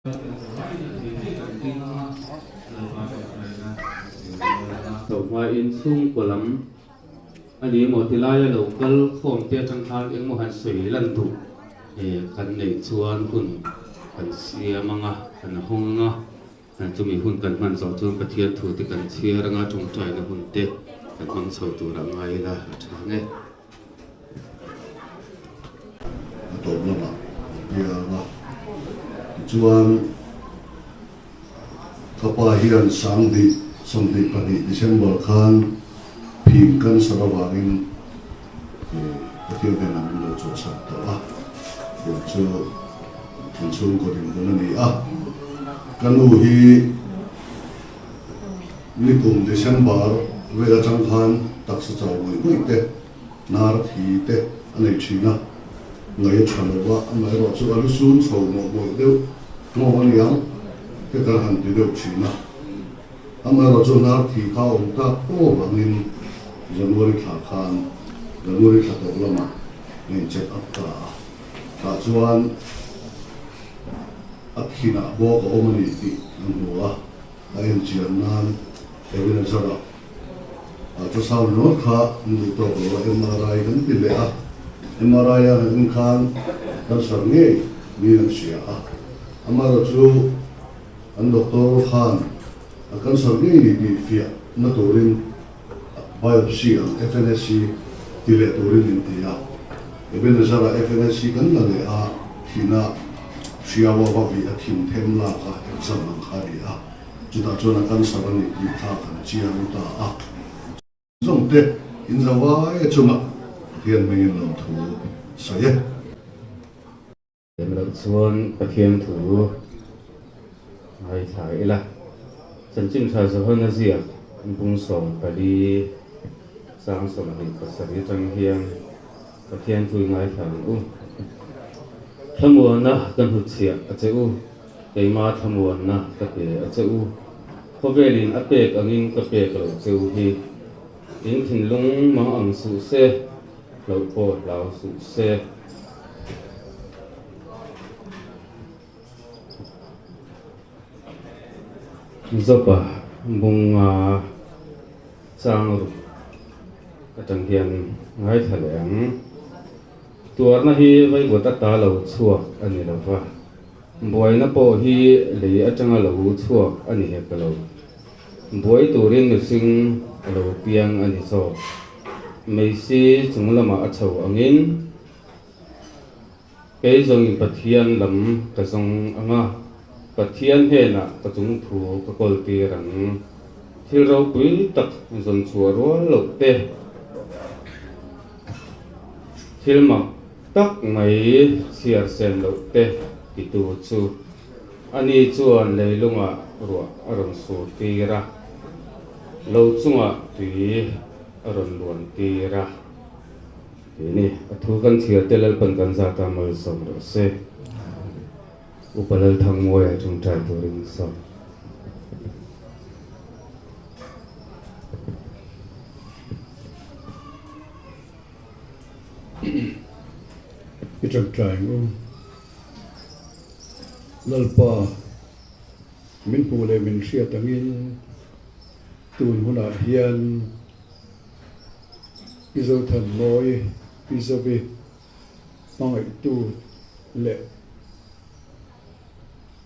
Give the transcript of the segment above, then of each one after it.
Chauhmain chhungkaw lam a ni emaw ti laia lo kal khawm te atang khan engmaw han sawi lan duh kan neih chuan hun kan siam anga, kan hawng anga, chumi hun kan hman zawh chuan Pathian thu te kan chhiar anga tawngtaina hun te kan hmang chho tur a ngai ila a tha ang e. A tawp lamah a piang a, tichuan ka pa hian Sanghnih 22 December khan phing cancer avangin Pathian hnenah min lo chhuahsak tawh a, tiang chu kan chhungkaw dinhmun a ni a. Ka nu hi Nikum December vel atang khan taksa chau ngawih ngawih te, hnar thi te a nei thin a, ngaih a tha lo va, amaherawh chu a lu sun chho mawh mawih deuh nghawng a niang te kan han ti deuh thin a. Amaherawh chu hnar thi kha a awm tak aw vangin January thla khan January thla tawp lamah a in check up ta a, tah chuan a thinah bawk a awm a ni tih an hmu a. A enchian nan Ebenezer-a ultrasound ringawt kha an duh tawk lo a, MRI kan ti leh a, MRI a han en khan cancer ngei niin an hria a, amaherawhchu an doctor khan a cancer ngei ni tih fiah na turin biopsy ang FNAC ti leh turin min ti a, Ebenezer-a FNAC kan la leh a, thina hriau a va vih a thin them lak a exam ang kha a ni a, chutah chuan a cancer a nih tih kha kan chiang ta a. Zawngte in zo vai a chungah Pathian hmingin lawmthu sawi e. Lem loh chuan Pathian thu ngaithla ila. Chanchin tha Johana ziak bung 14 chang 27 atang hian Pathian thu i ngaithla ang u. Thlamuanna ka hnutchhiah a che u, keima thlamuanna ka pe a che u. Khawvelin a pek angin ka pek lo che u hi. In thinlung mang ang suh se, hlauh pawh hlau suh se. Zopa bunga chang ruk atang hian ngaithla leh ang. Tuarna hi vaivut ata lo chhuak a ni lo va, buaina pawh hi lei atanga lo chhuak a ni hek lo. Buai turin mihring a lo piang a ni zawk. Meisi chung lamah a chho angin kei zawngin Pathian lam ka zawng ang a, Pathian hnenah ka chung thu ka kawl tir ang. Thil ropui tak zawn chhuah rual loh te, thil mak tak mai chhiar sen loh te titu chu Ani chuan leilungah ruah a rawn sur tir a, lo chungah tui a rawn luan tir a. Tih ni, a thu kan chhiar te Lalpan kan zat a malsawm rawh se. Upa Lalthangmuaia tawngtai turin sawm. I tawngtai ang u. Lalpa, min hmuh leh min hriat angin tun hunah hian Pi Zothanmawi, Pi Zovi hmangaihtu leh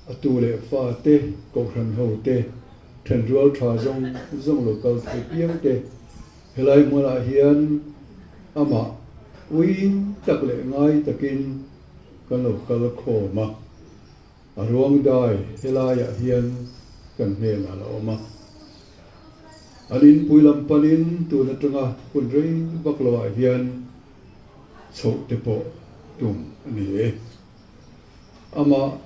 a tu leh fate, Kohhran hote, thenrual tha zawng zawng lo kal thei piang te helai hmunah hian amah ui tak leh ngai takin Kan lo kal khawm a, a ruang dai helaiah hian kan hnenah la awm a. An inpui lam panin tun atanga hun rei vak loah hian chhoh te pawh tum a ni e. Amah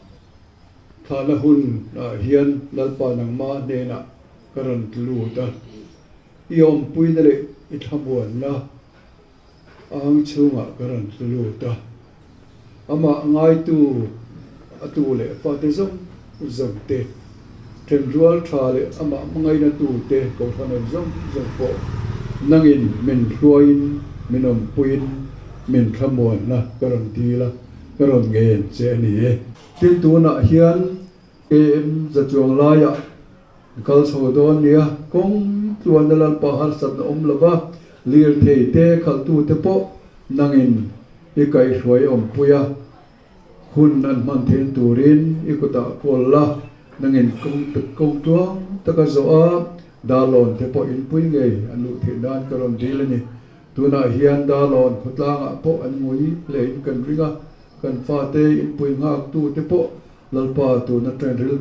thlahna hunah hian Lalpa nangma hnenah ka rawn lut a, i awmpuina leh i thlamuanna Ang chhungah ka rawn tlu lut a, amah ngaitu a tu leh fate zawng zawng te, thenrual tha leh amah hmangaihna tu te kohhran aw zawng zawng pawh nangin min hruaiin min awmpuiin min thlamuanna ka rawn dil a, ka rawn ngen che a ni e. Tin tunah hian. KM za chuang laiah an kal chho dawn nia, kawng tluanna Lalpa harsatna awm lova lirthei te khalhtute pawh nangin i kaihhruai awmpui a, hun an hman theihna turin i kutah kawl la, nangin kawng tluang taka zawh a, Darlawn te pawh inpui ngei an luh theih nan ka rawn dil a ni. Tunah hian Darlawn khawtlangah pawh an ngui hlein kan ring a, kan fate inpui nghaktute pawh Lalpa tuna train ril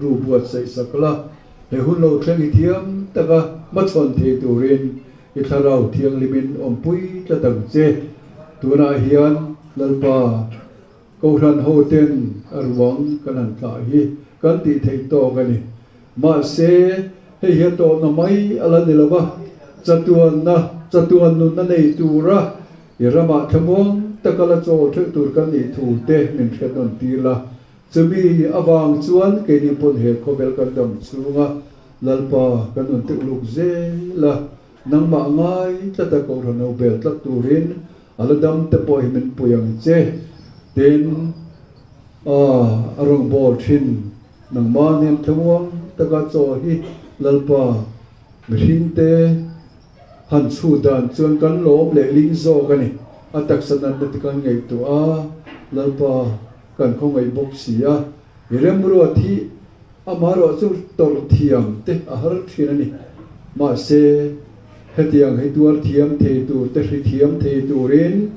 ru buatsaih sak la, he hun lo thleng i thiam taka hmachhawn thei turin i thlarau thianghlimin awmpui tlat ang che. Tunah hian Lalpa Kohhran hoten a ruang kan han thlah hi kan tih theih tawk a ni. Mahse, hei hi a tawhna mai a la ni lo va, chatuanna, chatuan nunna nei tura I ramah thlamuang taka la chawl theuh tur kan nih thu te min hriat nawn tir la. Chumi avang chuan keini pawn he khawvel kan dam chhunga Lalpa kan rawn teuh luk zel a, nangmah ngai tlata Kohhran ho bel tlat turin a la dam te pawh hi min pui ang che. Tin, a rawn bawl thin nangmah nen thlamuang taka chaw hi Lalpa mihringte Han chhu dan chuan kan lawm leh ling zawk a ni. A taksa natna te kan ngaihtuah a, Lalpa kan khawngaih bawk si a. I remruat hi amaherawh chu tawrh thiam te a har thin a ni. Mahse, hetiang hi tuar thiam thei tur te, hri thiam thei turin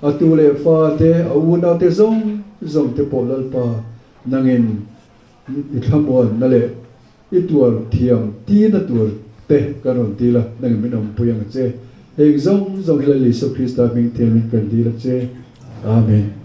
a tu leh fa te, a unau te zawng zawng te pawh Lalpa nangin i thlamuanna leh I tuar thiam tina tur te kan rawn dil a, nangin min awmpui ang che. Heng zawng zawng hi Lal Isua Krista hming thiamin kan dil a che. Amen.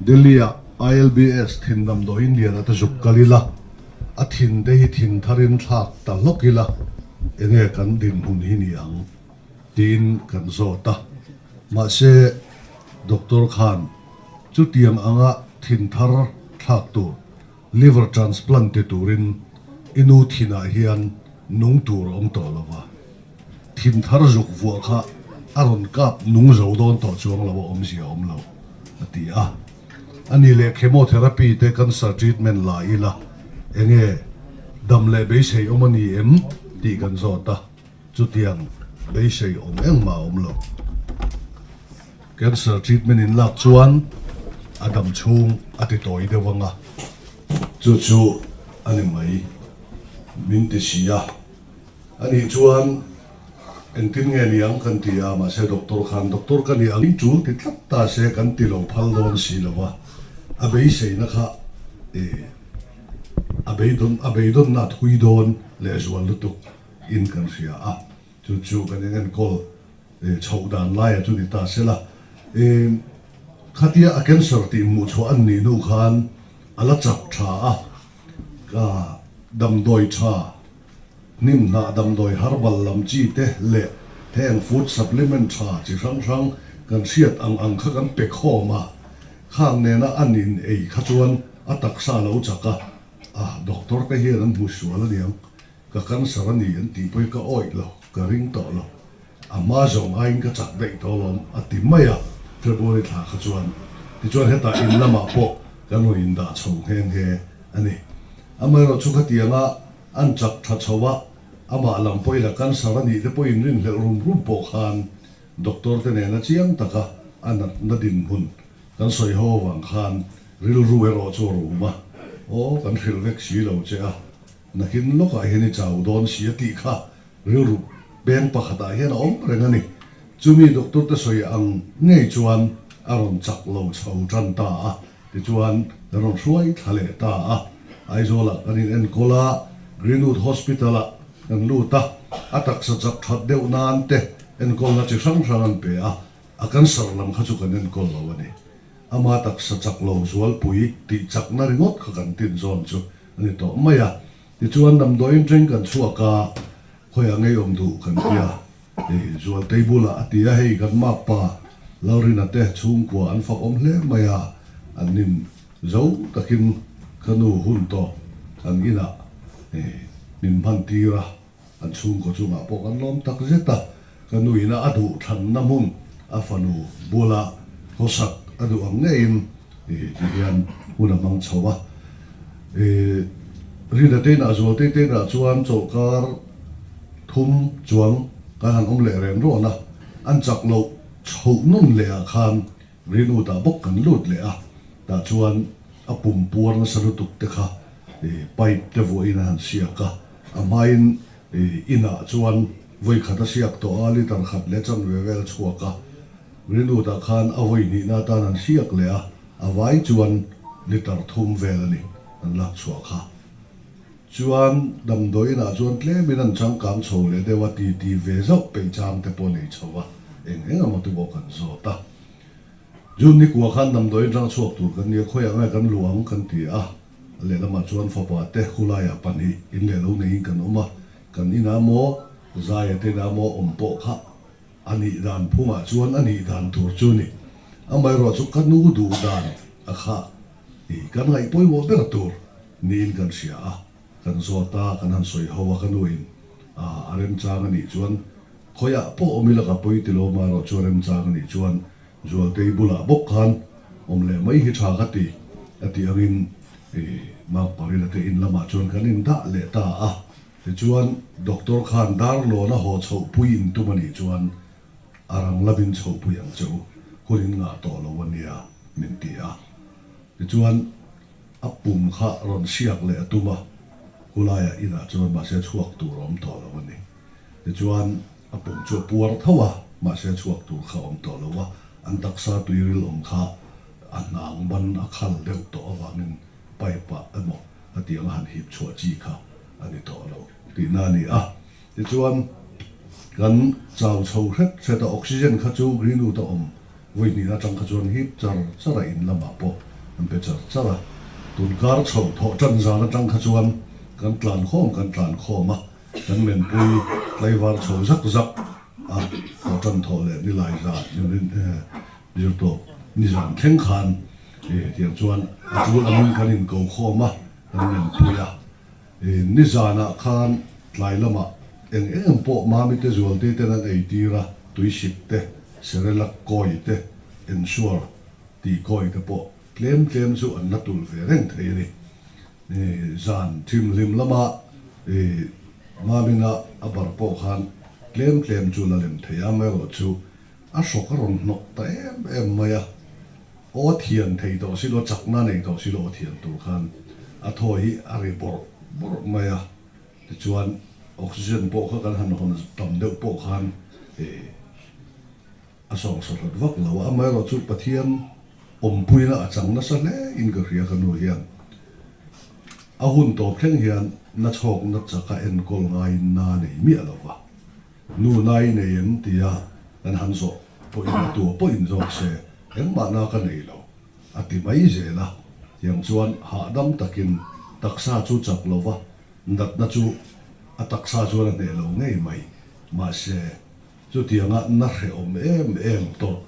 Delhi-ah ILBS thin damdawiin lian ata zuk kal ila, a thin te hi thin tharin thlak ta hlawk ila, enge kan dinhmun hi ni ang? tiin kan zawt a. Mahse, Doctor khan chutiang anga thin thar thlak tur, liver transplant ti turin i nu thinah hian nung tur a awm tawh lo va. Thin thar zuk vuah kha a rawn kap nung zo dawn tawh chuang lo a awmzia a awm lo, a ti a. A ni leh chemotherapy te cancer treatment la ila enge dam leh beisei awm a ni em tih kan zawt a, chutiang beisei awm engmah a awm lo. Cancer treatment in lak chuan a dam chhung a ti tawi deuh ang a, chu chu a ni mai min ti si a. A nih chuan engtin nge niang kan ti a, mahse doctor khan doctor ka nih ang tul ti tlat ta se kan ti lo phal dawn si lo va, a beiseina kha eh a beidawn a beidawnna a thui dawn lehzual lutuk in kan hria a, chu chu kan engenkawl eh chhoh dan laia chu ni ta se la. Eh khatia a cancer tih hmuh chhuah an nih hnu khan a la chak tha a, ka damdawi tha Hnim hnah damdawi herbal lam chi te leh heng food supplement tha chi hrang hrang kan hriat ang ang kha kan pe khawm a, khang nena an in ei kha chuan a taksa a lo chak a, a doctor te hian an hmu sual aniang, ka cancer a ni an tih pawhin ka awih lo, ka ring tawh lo, a hma zawng aiin ka chak daih tawh alawm a ti mai a, February thla kha chuan. Tichuan hetah in lamah pawh kan rawn indah chho nghe nghe a ni. Amaherawhchu khatianga An chak tha chho a, amah lam pawhin a cancer a nih te pawhin rinhlelh rum rum pawh khan doctor te nena chiang taka a natna dinhmun kan sawi ho avang khan rilru erawh chu a rum a, aw kan hrilh vek si lo che a, nakin lawkah hian i chau dawn si a tih kha rilru peng pakhatah hian a awm reng a ni. Chumi doctor te sawi ang ngei chuan a rawn chak lo chho tan ta a, Tichuan, kan rawn hruai thla leh ta a, Aizawlah kan in enkawl a, Greenwood Hospital-ah kan lut a, a taksa chak that deuh nan te enkawlna chi hrang hrang an pe a, a cancer lam kha chu kan enkawl lo a ni. Ama taksa chak lo zualpui tih chakna ringawt kha kan tin zawn chu a ni tawh mai a. Tichuan, damdawiin teng kan chhuak a, khawiah ngeiawm duh kan tia. Zualtei bulah a ti a, hei kan makpa Lalrina te chhungkua an fak awm hle mai a, an nin zo takin ka nu hun tawp an inah min hman tir a, an chhungkaw chungah pawh kan lawm tak zet a, ka nu ina a duh thlanna hmun a fanu bula khawsak a duh ang ngeiin ti hian hun a hmang chho a. Rina te inah Zualtei te inah chuan chawlhkar thum chuang kan han awm leh reng rawn a, an chak loh chhoh nawn leh ah khan Greenwood ah bawk kan lut leh a, tah chuan a pum puar nasa lutuk te kha pipe te vuahin a han siak a, a hmain inah chuan vawi khat a siak tawh a, litre khat leh chanve vel a chhuak a, Greenwood ah khan a vawi hnihna atan han siak leh a, a vai chuan litre thum vel a ni an lak chhuah kha. Chuan damdawiin ah chuan tlemin an changkang chho leh deuh a, ti ti ve zauh peih chang te pawh nei chho a, eng eng emaw te pawh kan zawt a. June ni kua khan damdawiin rang chhuak tur kan nia, khawiah nge kan luh ang kan ti a, a lehlamah chuan fapa te khulaiah pahnih in leh lo neiin kan awm a, kan inah maw Zaia te inah maw awm pawh kha a nih dan phungah chuan a nih dan tur chu ni. Amaherawhchu ka nu duh dan a kha kan ngaih pawimawh ber tur Niin kan hria a, kan zawt a, kan han sawi ho a, ka nuin a remchang a nih chuan khawiah pawh awm ila ka pawi ti lo marawh chu a remchang a nih chuan Zualtei bulah bawk khan awm leh mai hi tha ka ti a tih angin Mark Parina te in lamah chuan kan indah leh ta a, tichuan Doctor khan Darlawn a haw chhoh pui in tum a nih chuan a rang lavin chhoh pui ang che u, hun in ngah tawh lo a nia min ti a, tichuan. A pum kha rawn siak leh a tum a, khulaiah inah chuan mahse chhuak tur a awm tawh lo a ni. Tichuan, a pum chu a puar tho a, mahse chhuak tur kha a awm tawh lo a, an taksa tuiril awm kha a hnang ban a khal deuh tawh avangin pipe ah emaw a tiang a han hip chhuah chi kha a ni tawh lo tihna a ni a. Tichuan, kan chau chho hret hret a, oxygen kha chu Greenwood a awm vawi hnih atang kha chuan hip char char a in lamah pawh. an pe char char a. Tun kar chho thawh tan zan atang kha chuan kan tlan khawm kan tlan khawm a, kan menpui tlaivar chho zak zak a, thawh tan thawh leh nilai zan zir tawp nizan thleng khan tiang chuan a tul angin kan inko khawm a, kan menpui a. Nizanah khan tlai lamah eng eng pawh Mami te Zualtei ten an ei tir a, tuisik te, Cerelac kawi te, Ensure tih kawi te pawh tlem tlem chu an la tulh ve reng thei a ni. Zan thimhlim lama Mamina a bar pawh khan tlem tlem chu la lem thei a, amaherawhchu a hrawk a rawn hnawk ta em em mai a. Aw thian thei tawh si lo, chakna nei tawh si lo aw thian tur khan a thaw hi a ri bawrh bawrh mai a, tichuan oxygen pawh kha kan han hawn tam deuh pawh khan a sawngsaw hlat vak lo a, amaherawhchu Pathian awmpuina a chang nasa hle in ka hria ka nu hian a hun tawp thleng hian na chhawkna chaka enkawl ngaiin na nei miah lo va. Nu nai nei em tia kan han zawh pawhin a tua pawhin zawk se engmahna ka nei lo a ti mai zel a, tiang chuan hahdam takin taksa chu chak lo va, natna chu a taksa chuan a hneh lo ngei mai. Mahse, chutianga na hrehawm em em tawrh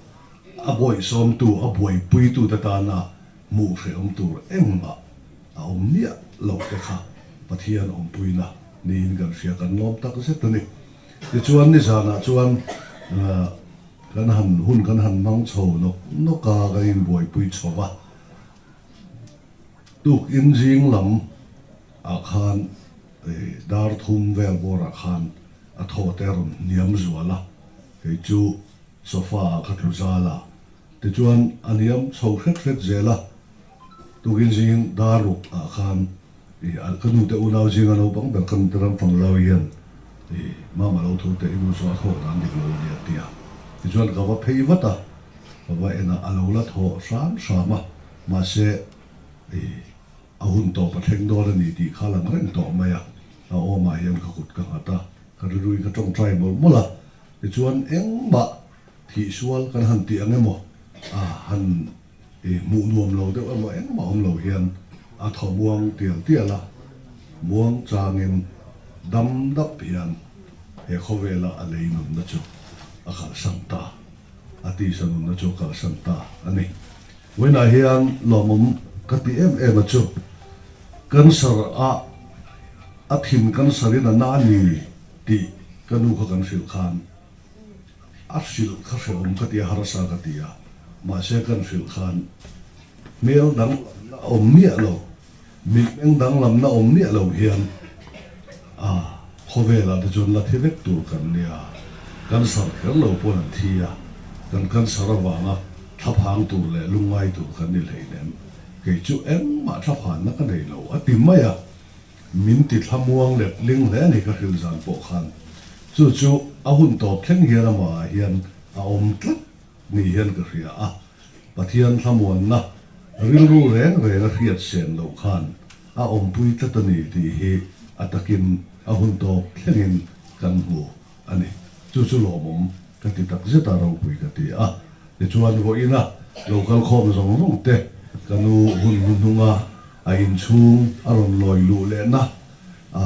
a bawihsawmtu, a buaipuitute tana hmuh hrehawm tur engmah a awm miah loh te kha Pathian awmpuina niin kan hria, kan lawm tak zet a ni. Tichuan nizanah chuan kan han hun kan han hmang chho nawk nawk a, kan inbuaipui chho va, tukin zing lam ah khan dar thum vel bawrah khan a thaw te a rawn hniam zual a, kei chu sofa ah ka tlu zal a, tichuan a hniam chho hret hret zel a, tukin zing dar ruk ah khan I ka nu te unau zinga naupang ber ka nute ram fang lo hian i mama lo thu teh i nu chu a thawk dan dik lo a ni a ti a. Tichuan ka va phei vat a, ka va en a, a lo la thaw hram hram a, mahse i a hun tawp a thleng dawn a ni tih kha a lang reng tawh mai a, a awmah hian ka kut ka nghat a, ka rilruin ka tawngtai mawlh mawlh a, tichuan engmah thihsual kan han tih ang emaw a han I hmuh nuam lo deuh emaw engmah awm lo hian a thaw muang tial tial a, muang changin dam dap hian he khawvela a lei nunna chu a kalsan ta, a tisa nunna chu a kalsan ta a ni. Vawiinah hian lawmawm ka ti em em a chu, cancer a a thin cancer in a na a ni tih ka nu kha kan hrilh khan, A hrilh kha hrehawm ka ti a, harsa ka ti a, mahse kan hrilh khan hmel danglamna awm miah lo, mitmeng danglamna awm miah lo hian a khawvelah te chuan la thi vek tur kan nia, cancer kher lo pawn an thi a, kan cancer avanga thlaphang tur leh lungngai tur kan ni hleinem, kei chu engmah thlaphanna ka nei lo a ti mai a. Min ti thlamuang let ling hle a ni ka hrilh zan pawh khan. Chu chu a hun tawp thleng hian amahah hian a awm tlat ni hian ka hria a. Pathian thlamuanna rilru reng reng a hriat sen loh khan a awmpui tlat a ni tih hi a takin a hun tawp thlengin kan hmu a ni. Chu chu lawmawm ka ti tak zet a, ropui ka ti a. Tichuan vawiina lo kal khawm zawng zawng te ka nu hun hnuhnunga a inchhung a rawn lawi luh lehna a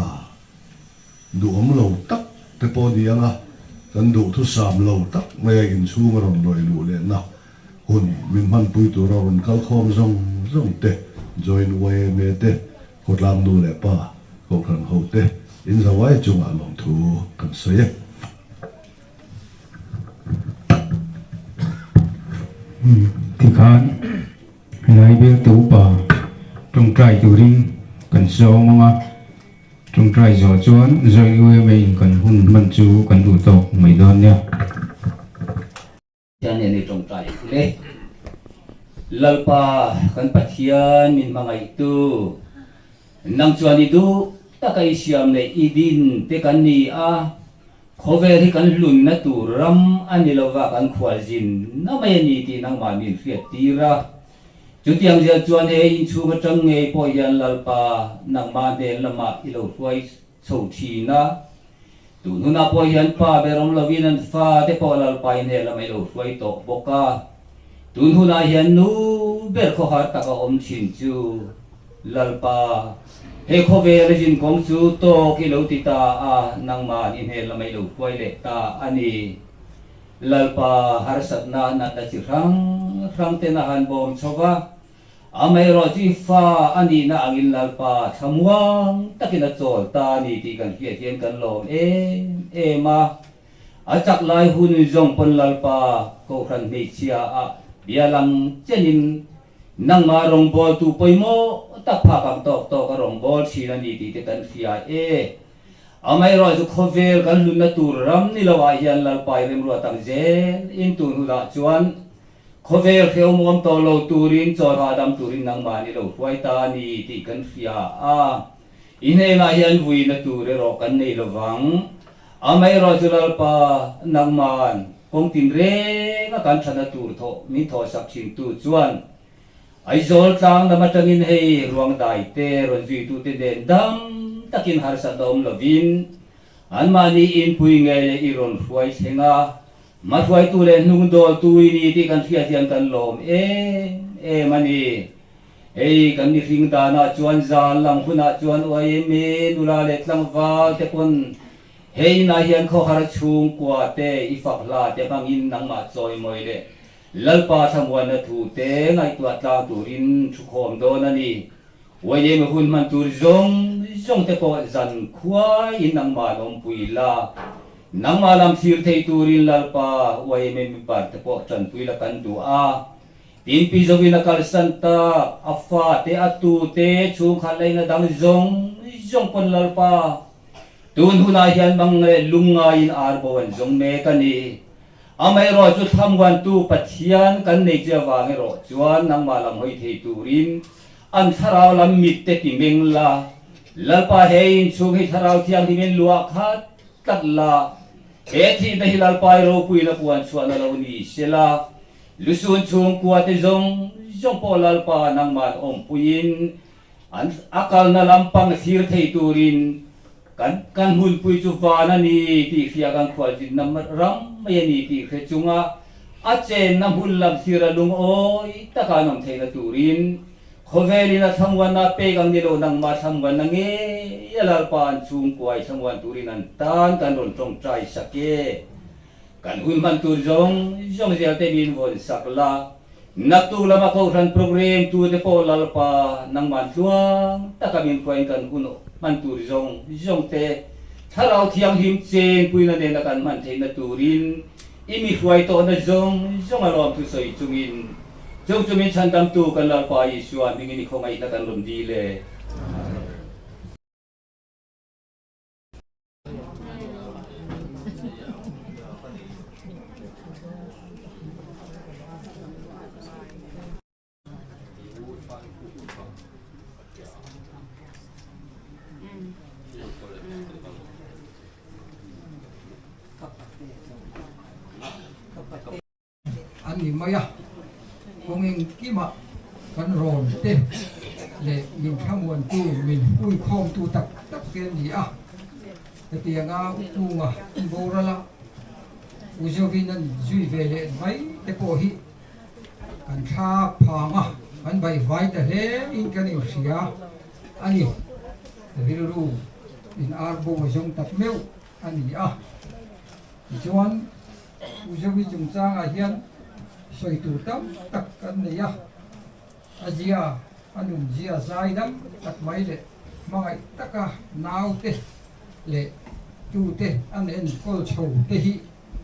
duhawm lo tak te pawh ni anga kan duhthusam lo tak maia inchhung a rawn lawi luh lehna hun min hmanpui tura rawn kal khawm zawng zawng te, Join yma te, Khawtlang nu leh pa, Kohhran ho te in zawai chungah lawmthu kan sawi e. Tikhan helai bialtu upa tawngtai turin kan zawng ang a, tawngtai zawh chuan Join UMA in kan hun hman chu kan duh tawk mai dawn nia. Pathian nen i tawngtai ang le. Lalpa kan Pathian min hmangaihtu, nang chuan i duh taka i siam leh i din te kan ni a, khawvel hi kan hlunna tur ram a ni lova kan khualzin na mai a ni tih nangmah min hriat tir a. Chutiang zel chuan he inchhung atang ngei pawh hian Lalpa nangmah hnen lamah i lo hruai chho thin a. Tun hunah pawh hian pa ber awm lovin an fa te pawh Lalpa in he lam a ilo hruai tawh bawk a. Tun hunah hian nu ber khawhar taka awm thin chu Lalpa, he khawvel a zinkawng chu tawk i lo ti ta a, nangman i hmel lamah i lo hruai leh ta a ni. Lalpa, harsatna natna chi hrang hrang ten a han bawm chho va, Amaherawhchu i fa a nihna angin Lalpa thlamuang takin a chawl ta a ni tih kan hriat hian kan lawm em em a. A chak lai hun zawng pawn Lalpa Kohhran hmeichhia ah bia lang chenin nangmah rawngbawltu pawimawh tak phak ang tawk tawk a rawngbâwl thin a ni tih te kan hria e. Amaherawhchu khawvel kan hlunna tur ram ni lo ah hian Lalpa i remruat ang zel in tun hunah chuan Khawvel hrehawm tawh lo turin chaw hahdam turin nangmah ni lo hruai ta a ni tih kan hria a. I hnenah hian vuina tur erawh kan nei lo vang. Amaherawh chu Lalpa, nangma'n kawng tinrenga kan thana tur thawh min thawhsak thintu chuan Aizawl tlang lam atangin hei ruang daite rawn zuitute nen dam takin harsatna awm lovin anmahni inpui ngei i rawn hruai thleng a. Hmahruaitu leh hnungdawltu i ni tih kan hriat hian kan lawm em em a ni. Hei kan mihring danah chuan zal lang hunah chuan uai em e nula leh tlangval te pawn he inah hian khawhar chhungkua te i fak hla te hmangin nangmah chawimawi leh Lalpa thlamuanna thu te ngaihtuah tlang turin thukhawm dawn a ni. Uai em e hun hman tur zawng zawng te pawh zan khuaiin nangmah an awmpui la. Nangmah lam thlir thei turin Lalpa uai em em bar te pawh tanpui la kan duh a. Tin pi zoin a kalsan tak, a fa te, a tu te, chhungkhat laina dang zawng zawng pawn Lalpa tun hunah hian mang leh lungngaiin ar bo an zawng mek a ni. Amaherawh chu thlamuantu Pathian kan nei che avang erawh chuan nangmah lam hawi thei turin an thlarau lam mit te ti meng la, Lalpa he inchhung hi thlarau thianghlimin luah khat tlat la, he thihna hi Lalpa i ropuina puan chhuahna lo ni sela, lusun chhungkua te zawng zawng pawh Lalpa nangmahn awmpuiin an a kalna lampang thlir thei turin Kan kan hunpui chu van a ni tih hria kan khualzinna ram mai a ni tih hre chunga a chenna hmun lam thlir a lungawi taka an awm theihna turin khawvelin a thlamuanna a pek ang ni lo nangmah thlamuanna ngei a Lalpa an chhungkuai thlamuan turin an tan kan rawn tawngtai sak e. Kan hun hman tur zawng zawng zel te min vawn sak la, naktuk lama Kohhran program tu te pawh Lalpa nangman tluang taka min hruaiin kan hun hman tur zawng zawng te Thlarau Thianghlim chenpuina nena kan hman theihna turin i mi hruai tawhna zawng zawng a lawm thusawi chungin chung chu min chhandamtu kan Lalpa Isua hmingin i khawngaihna kan rawn dil e. An ni mai a, kawng engkimah kan rawn te leh min thlamuantu, min huikhawmtu tak tak te an ni a. Hetianga Ukunga an boral a, Uzovin an zui ve leh mai te pawh hi kan thla phang a, kan baihvai ta hle in kan inhria a ni. Rilru in arbo a zawng tak meuh a ni a. Tichuan. Uzovi chungchangah hian sawi tur tam tak kan nei a, a zia, a nunzia zai dam tak mai leh hmangaih taka naute leh tute an enkawl chho te hi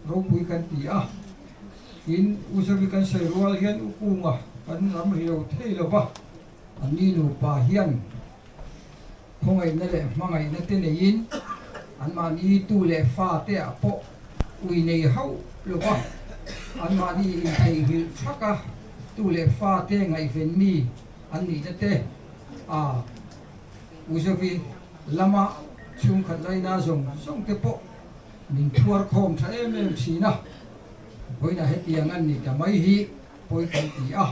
ropui kan ti a. Tin, Uzovi kan sawi rual hian Ukunga kan lam ri lo thei lo va, anni nupa hian Khawngaihna leh hmangaihna te neiin anmahni tu leh fa te ah pawh ui nei hauh lo va, anmahni intheihnghilh thak a tu leh fa te ngaihven mi an nihna te a Uzovi lama chhungkhat laina zawng zawng te pawh min phuar khawm tha em em thin a, vawiinah hetiang an ni ta mai hi pawi kan ti a,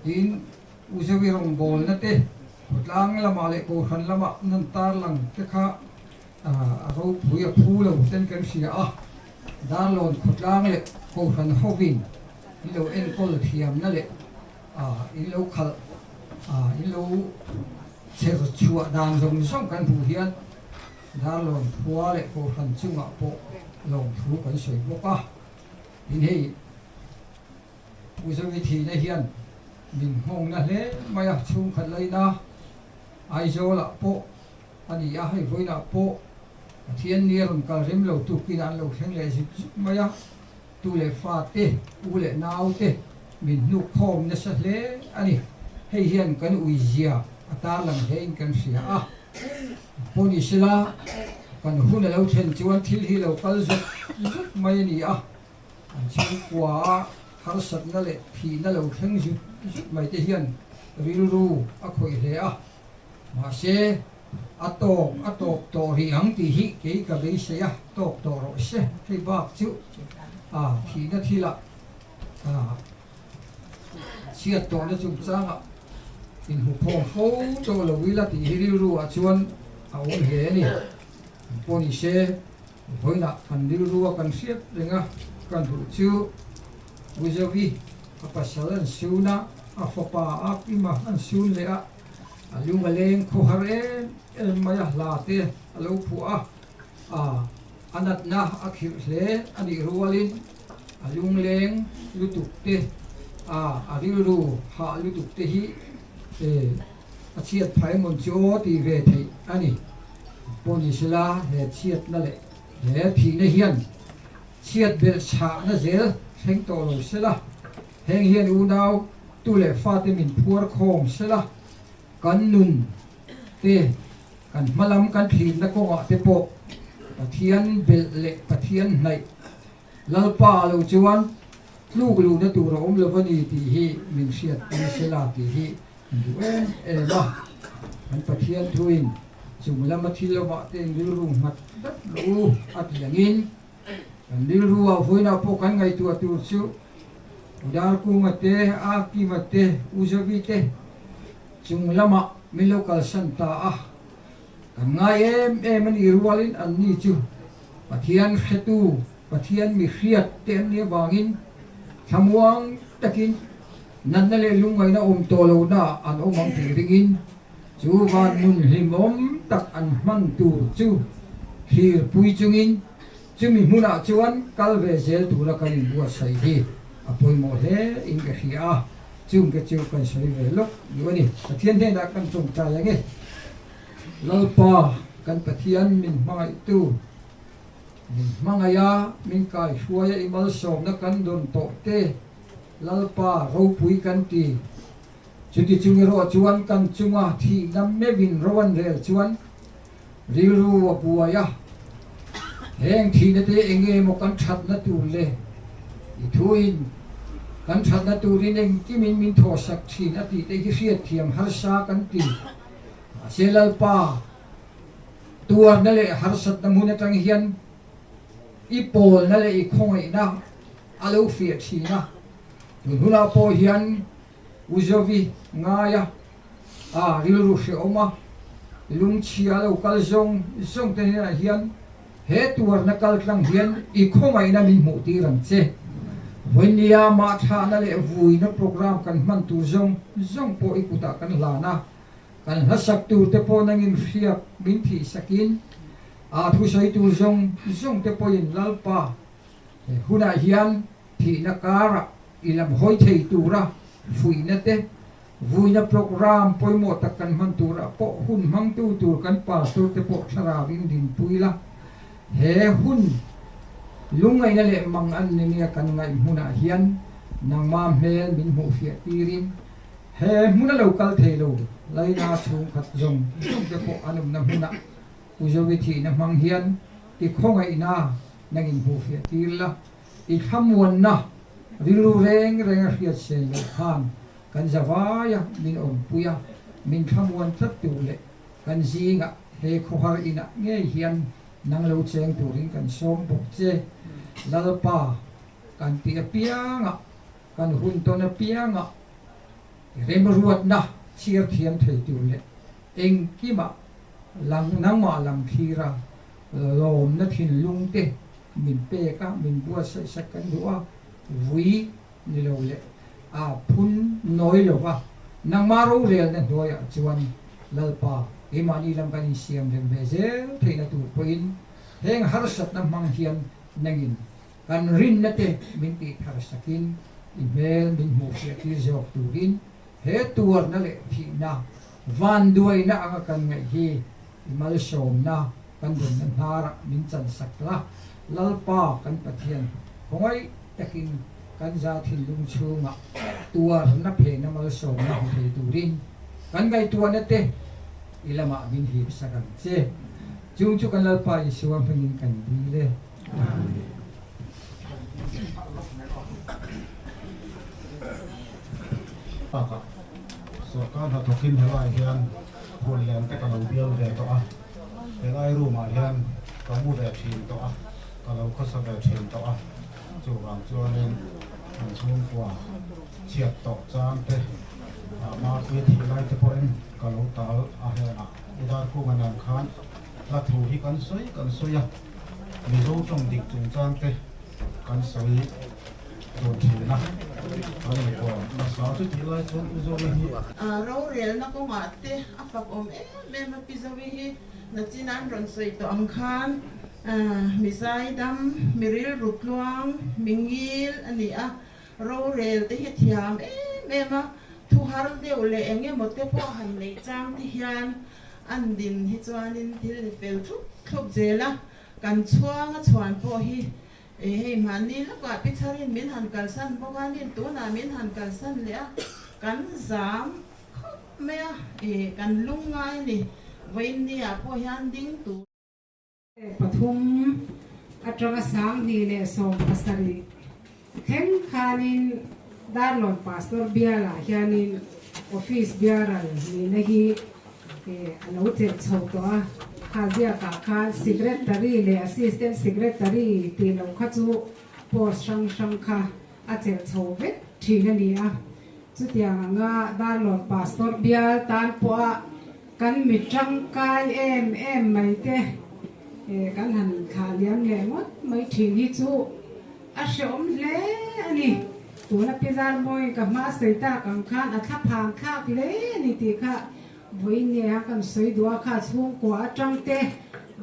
tiin Uzovi rawngbawlna te khawtlang lamah leh kohhran lamah nan tarlang te kha a ropui a phu lo ten kan hria a, Darlawn khawtlang leh kohhran hovin. In lo enkawl thiamna leh in lo khalh in lo chher chhuah dan zawng zawng kan hmuh hian Darlawn khua leh Kohhran chungah pawh lawmthu kan sawi bawk a. Tin hei Pu Zovi thihna hian min nghawngna hle mai a, chhungkhat laina Aizawlah pawh a ni a, hei vawiinah pawh Pathian ni a rawn kal rem lo tukin an lo thleng leh zuk zuk mai a, tu leh fa te, u leh nau te min hnuk khawm nasa hle a ni. Hei hian kan uizia a tarlang hlein kan hria a. Pawh ni sela, kan hun a lo thlen chuan thil hi lo kal zuk zuk mai a ni a, an chhungkua a harsatna leh thihna lo thleng zut zut mai te hian rilru a khawih hle a. Mahse, a tawk a tawp tawh rih ang tih hi kei ka beisei a, tawk tawh rawh se. Hei bak chu a thihna thilah a chhiat tawhna chungchangah inhmukhawm fo tawh lo ila tih hi rilru ah chuan a awm hle a ni. An pawh ni se, vawiinah kan rilru a kan hriat reng a, kan duh chu Uzovi a pasal an sun a, a fapa a Kima an sun leh a, a lung a leng khawhar em em mai a, hla te a lo phuah a, a natna a khirh hle a nih rualin a lungleng lutuk te a a rilru hah lutuk te hi a chhiat phai mawn chu aw tih ve theih a ni. Pawh ni sela he chhiatna leh he thihna hian chhiat belh chhahna zel thleng tawh lo sela, heng hian unau tu leh fate min phuar khawm sela, kan nun te kan hmalam kan thlinna kawngah te pawh Pathian belh leh Pathian hnaih Lalpa lo chuan tluk luhna tur a awm lo a ni tih hi min hriat pui sela tih hi kan duh em em a. Kan Pathian thuin chung lama thil awmah te in rilru nghat dat lo u a ti angin kan rilru ah vawiinah pawh kan ngaihtuah tur chu Udarkunga te, Akima te, Uzovi te chung lamah min lo kalsan ta a. Kan ngai em em a nih rualin anni chu Pathian hretu, Pathian mi hriat te an nih avangin thlamuang takin natna leh lungngaihna awm tawh lohna an awm ang tih ringin chu van hmun hlimawm tak an hman tur chu thlirpui chungin chumi hmunah chuan kal ve zel tura kan inbuatsaih hi a pawimawh hle in ka hria a, chungte chu kan sawi ve lawk duh a ni. Pathian hnenah kan tawngtai ang e. Lalpa kan Pathian min hmangaihtu, min hmangaiha min kaihruaia i malsawmna kan dawn tawh te, Lalpa ropui kan ti. Chuti chung erawh chuan kan chunga thihna meuhin ro an rel chuan rilru a buai a, heng thihna te eng emaw kan thatna tur le i thuin kan thatna turin engkimin min thawhsak thin a tih te hi hriatthiam harsa kan ti. Mahse Lalpa, tuarna leh harsatna hmun atang hian i pawlna leh i khawngaihna a lo fiah thin a. Tun hunah pawh hian U Zovi ngaia a rilru hrehawm a, lungchhia a lo kal zawng zawng te hnenah hian he tuarna kal tlang hian i khawngaihna min hmuh tir ang che. Vawinia mahthlahna leh vuina program kan hman tur zawng zawng pawh i kutah kan hlan a. Kan hlasak tur te pawh nangin hriak min thih sakin aa thusawi tur zawng zawng te pawhin Lalpa he hunah hian thihna karah i lam hawi thei tura fuihna te, vuina program pawimawh tak kan hman turah pawh hun hmangtu tur kan pastor te pawh thlarauin dinpui la, he hun lungngaihna leh mang an ni nia kan ngaih hmunah hian nangma hmel min hmuhfiah tirin He hmun a lo kal thei lo, Laina chhungkhat zawng zawng te pawh an awmna hmunah Uzovi thihna hmang hian i khawngaihna nangin hmuhfiah tir la, i thlamuanna rilru reng reng a hriat sen loh khan kan zavaia min awmpui a, min thlamuan tlat tur leh kan zingah he khawhar inah ngei hian nang lo cheng turin kan sawm bawk che. Lalpa kan tih apiangah Kan hun tawn apiangah remruatna chhiar thiam thei tur leh engkimah lang nangmah lam thlira lawmna thinlung te min pek a, min buatsaih sak kan duh a, vui. ni lo leh a phun nawi lo va, nangmah rorelna hnuaiah chuan Lalpa, keimahni lam kan insiam rem ve zel theihna tur pawhin heng harsatna hmang hian nangin kan rinna te min tih thar sakin i hmel min hmuhfiah tir zawk turin he tuarna leh thihna vanduaina anga kan ngaih hi i malsawmna kan rawnna hnarah min chansak la, Lalpa kan Pathian khawngaih takin kan za thinlung chhungah tuarna phena malsawmna hmu thei turin kan ngaihtuahna te i lamah min hip sak ang che. Chung chu kan Lalpa Isua hmingin kan dil e. Amen. Bakah sorkar hnathawkin helaiah hian hun lian te ka lo bial ve tawh a, helai room ah hian ka mu ve thin tawh a, ka lo khawsa ve thin tawh a, chuvang chuanin an chhungkua chhiat tawh chang te Mapui thih lai te pawhin ka lo tal a henah i darkhunga nen khan hla thu hi kan sawi kan sawi a, Mizo tawng dik chungchang te kan sawi dun thin a, kan inkawm nasa chu tih lai chuan U Zawna hi. Rorelna kawngah te a fak awm em em a, Pi Zovi hi nachin an rawn sawi tawh ang khan mi zaidam, mi rilru tluang, mi ngil a ni a, rorel te hi thiam em em a, thu har deuh leh eng emaw te pawh han neih chang te hian an din hi chuanin thil hi fel thlup thlup zel a, kan chhuanga chhuan pawh hi E hei mahni lawkah pi chharin min han kalsan bawk a, nin tunah min han kalsan leh a, kan zam khawp mai a, e kan lung ngai a ni, vawiinniah pawh hian ding tur. Pathum atanga 2017 thleng khanin Darlawn Pastor Bialah hianin Office Biaral nihna hi a lo chelh chho tawh a, kha ziakah khan Secretary leh Assistant Secretary tih loh kha chu post hrang hrang kha a chelh chho vek thin a ni a. Chutiang anga Darlawn Pastor bial tan pawha kan mi tangkai em em mai te kan han thlah liam leh ngawt mai thin hi chu a hreawm hle a ni. Tuna Pi Zarmawi ka hma sawi tak ang khan a thla phang thlak hle a ni tih kha vawiin nge a kan sawi duh a, kha chhungkua atang te,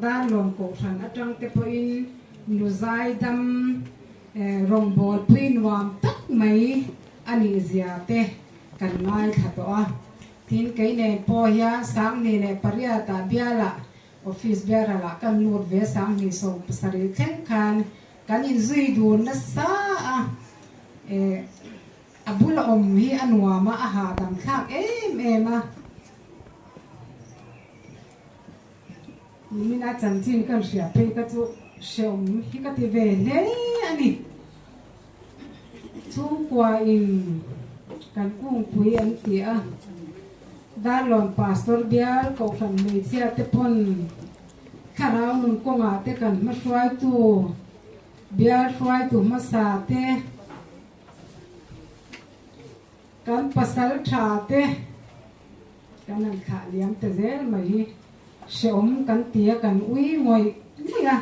Darlawm Kohhran atang te pawhin nu zaidam rawngbâwl pui nuam tak mai a nih zia te kan ngaithla tawh a. Tin, kei nen pawh hian 2008 ah bialah Office biaralah kan lut ve 2017 thleng khan Kan inzui dun nasa a, eh a bula awm hi a nuam a, a hahdam thlak em em a. Nimina chanchin kan hria phei ka chu hreawm hi ka ti ve hle a ni. Chhungkua in kan kungpui an ti a, Darlawn Pastor bial Kohhran hmeichhia te pawn Thlarau nun kawngah te kan hma hruaitu, bial hruaitu hmasa te, kan pasal tha te kan han thlah liam ta zel mai hi hreawm kan ti a, kan ui ngawih ngawih a.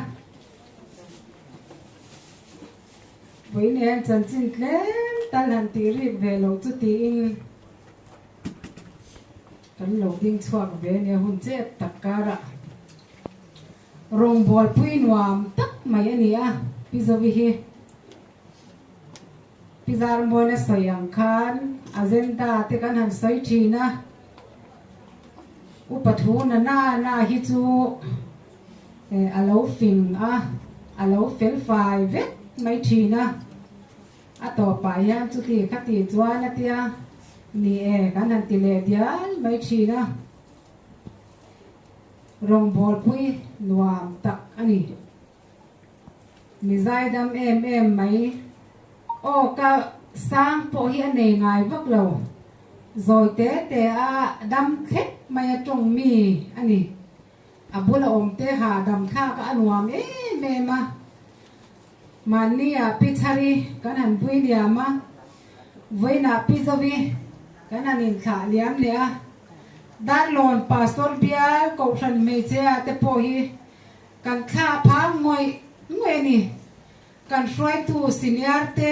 Vawiin hian chanchin tlem tal han tih rik ve loh chu tiin Kan lo ding chhuak ve nia hun chep tak karah rawngbâwl pui nuam tak mai a ni a, Pi Zovi hi Pi Zarmawina sawi ang khan agenda te kan han sawi thin a, upa thu na na na hi chu a lo fing a, a lo fel fai vek mai thin a. A tawpah hian chuti kha ti chuan a tia, Ni e, kan han ti leh dial mai thin a, rawngbawlpui nuam tak a ni. Mi zaidam em em mai. Aw ka sang pawh hi a nei ngai vak lo, zawi te te a dam thlek mai a tawng mi a ni. A bula awm te hahdam thlak a nuam em em a. Mahnia Pi Chhari kan han pui liam a, vawiinah Pi Zovi kan han inthlah liam leh a. Darlawn Pastor bial Kohhran hmeichhia te pawh hi kan thla phang ngawih ngawih a ni. Kan hruaitu senior te.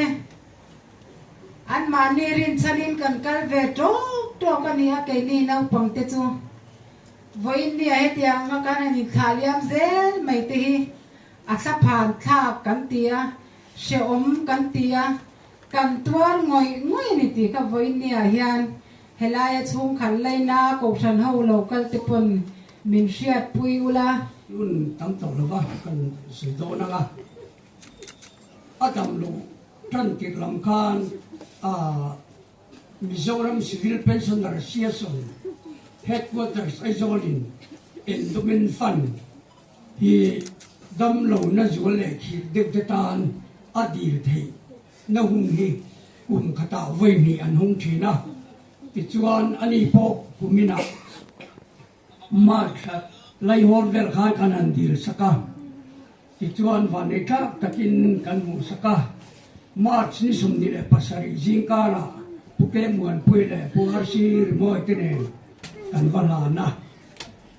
Anmahni rinchhanin kan kal ve tawk tawk a ni a, keini naupangte chu vawiin nia hetiang anga kan han inthlah liam zel mai te hi a thlaphan thlak kan ti a, hrehawm kan ti a, kan tuar ngawih ngawih a ni tih kha vawiin niah hian helaia chhungkhat laina kohhran ho lo kal te pawn min hriatpui ula. Hun tam tawh lova kan sawi dawn ang a, a dam loh tan tirh lam khan Mizoram Civil Pensioner Association Headquarters Aizawl-in Endowment Fund hi damlohna zual leh khirh deuh te tan a dil theih na hun hi kum khatah vawi hnih an hung thin a, tichuan ani pawh kuminah March laihawr vel khan kan han dil sak a, tichuan vanei tlak takin kan hmuh sak a. March ni 27 zingkarah Pu Ke Muanpui leh Pu RC Rimawi te nen kan va hlan a.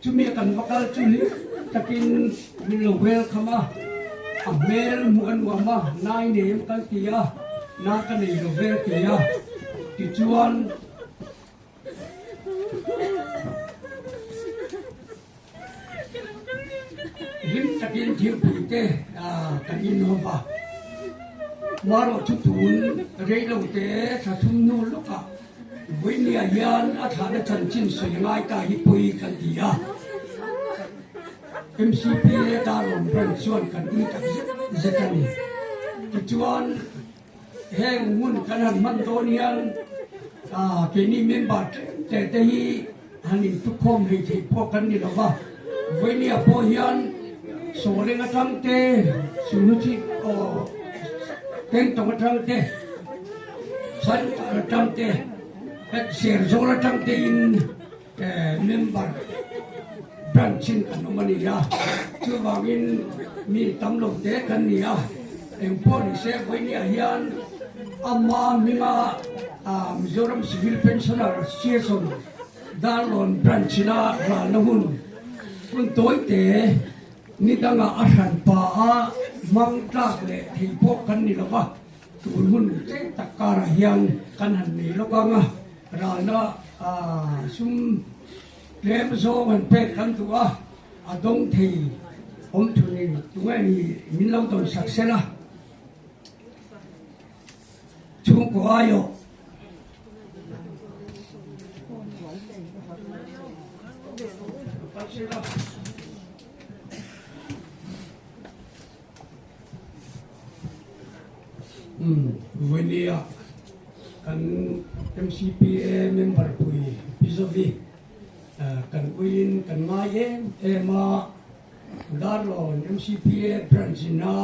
Chumi a kan va kal chu hlim takin min lo welcome a, a hmel hmuh a nuam a, nai nei em kan ti a, na ka nei lo ve a ti a, tichuan Hlim takin thilpui te kan inhawp a, marawh chu tun reilo te thla thum hnu lawkah Vawinia hian a thlahna chanchin sawi ngai ta hi pawi kan ti a, MCPA Darlawn Branch chuan kan ui tak zet zet a ni. Tichuan. Heng hmun kan han hman dawn hian keini member tlem te te hi han intukhawm hlei theih pawh kan ni lo va, Vawinia pawh hian Sawleng atang te, Suhnuchhip aw Tengtawng atang te, Saintar atang te, Serzawl atang te in member branch in kan awm a ni a, chuvangin mi tam lo te kan ni a, engpawh ni se vawinia hian ama hminga Mizoram Civil Pensioner Association Darlawn branch ina ralna hun hun tawi te ni dangah a hran pa a hmang tlak leh thei pawh kan ni lo va, tun hun tlem tak karah hian kan han nei lawk ang a. Ralna sum tlem zawng an pek kan duh a, a dawng thei awm thun in tunge ni min lo dawn sak sel a, chhungkaw aiawh. Vawinia kan MCPA member pui Pi Zovi kan uiin kan ngai em em a, Darlawn MCPA branch ina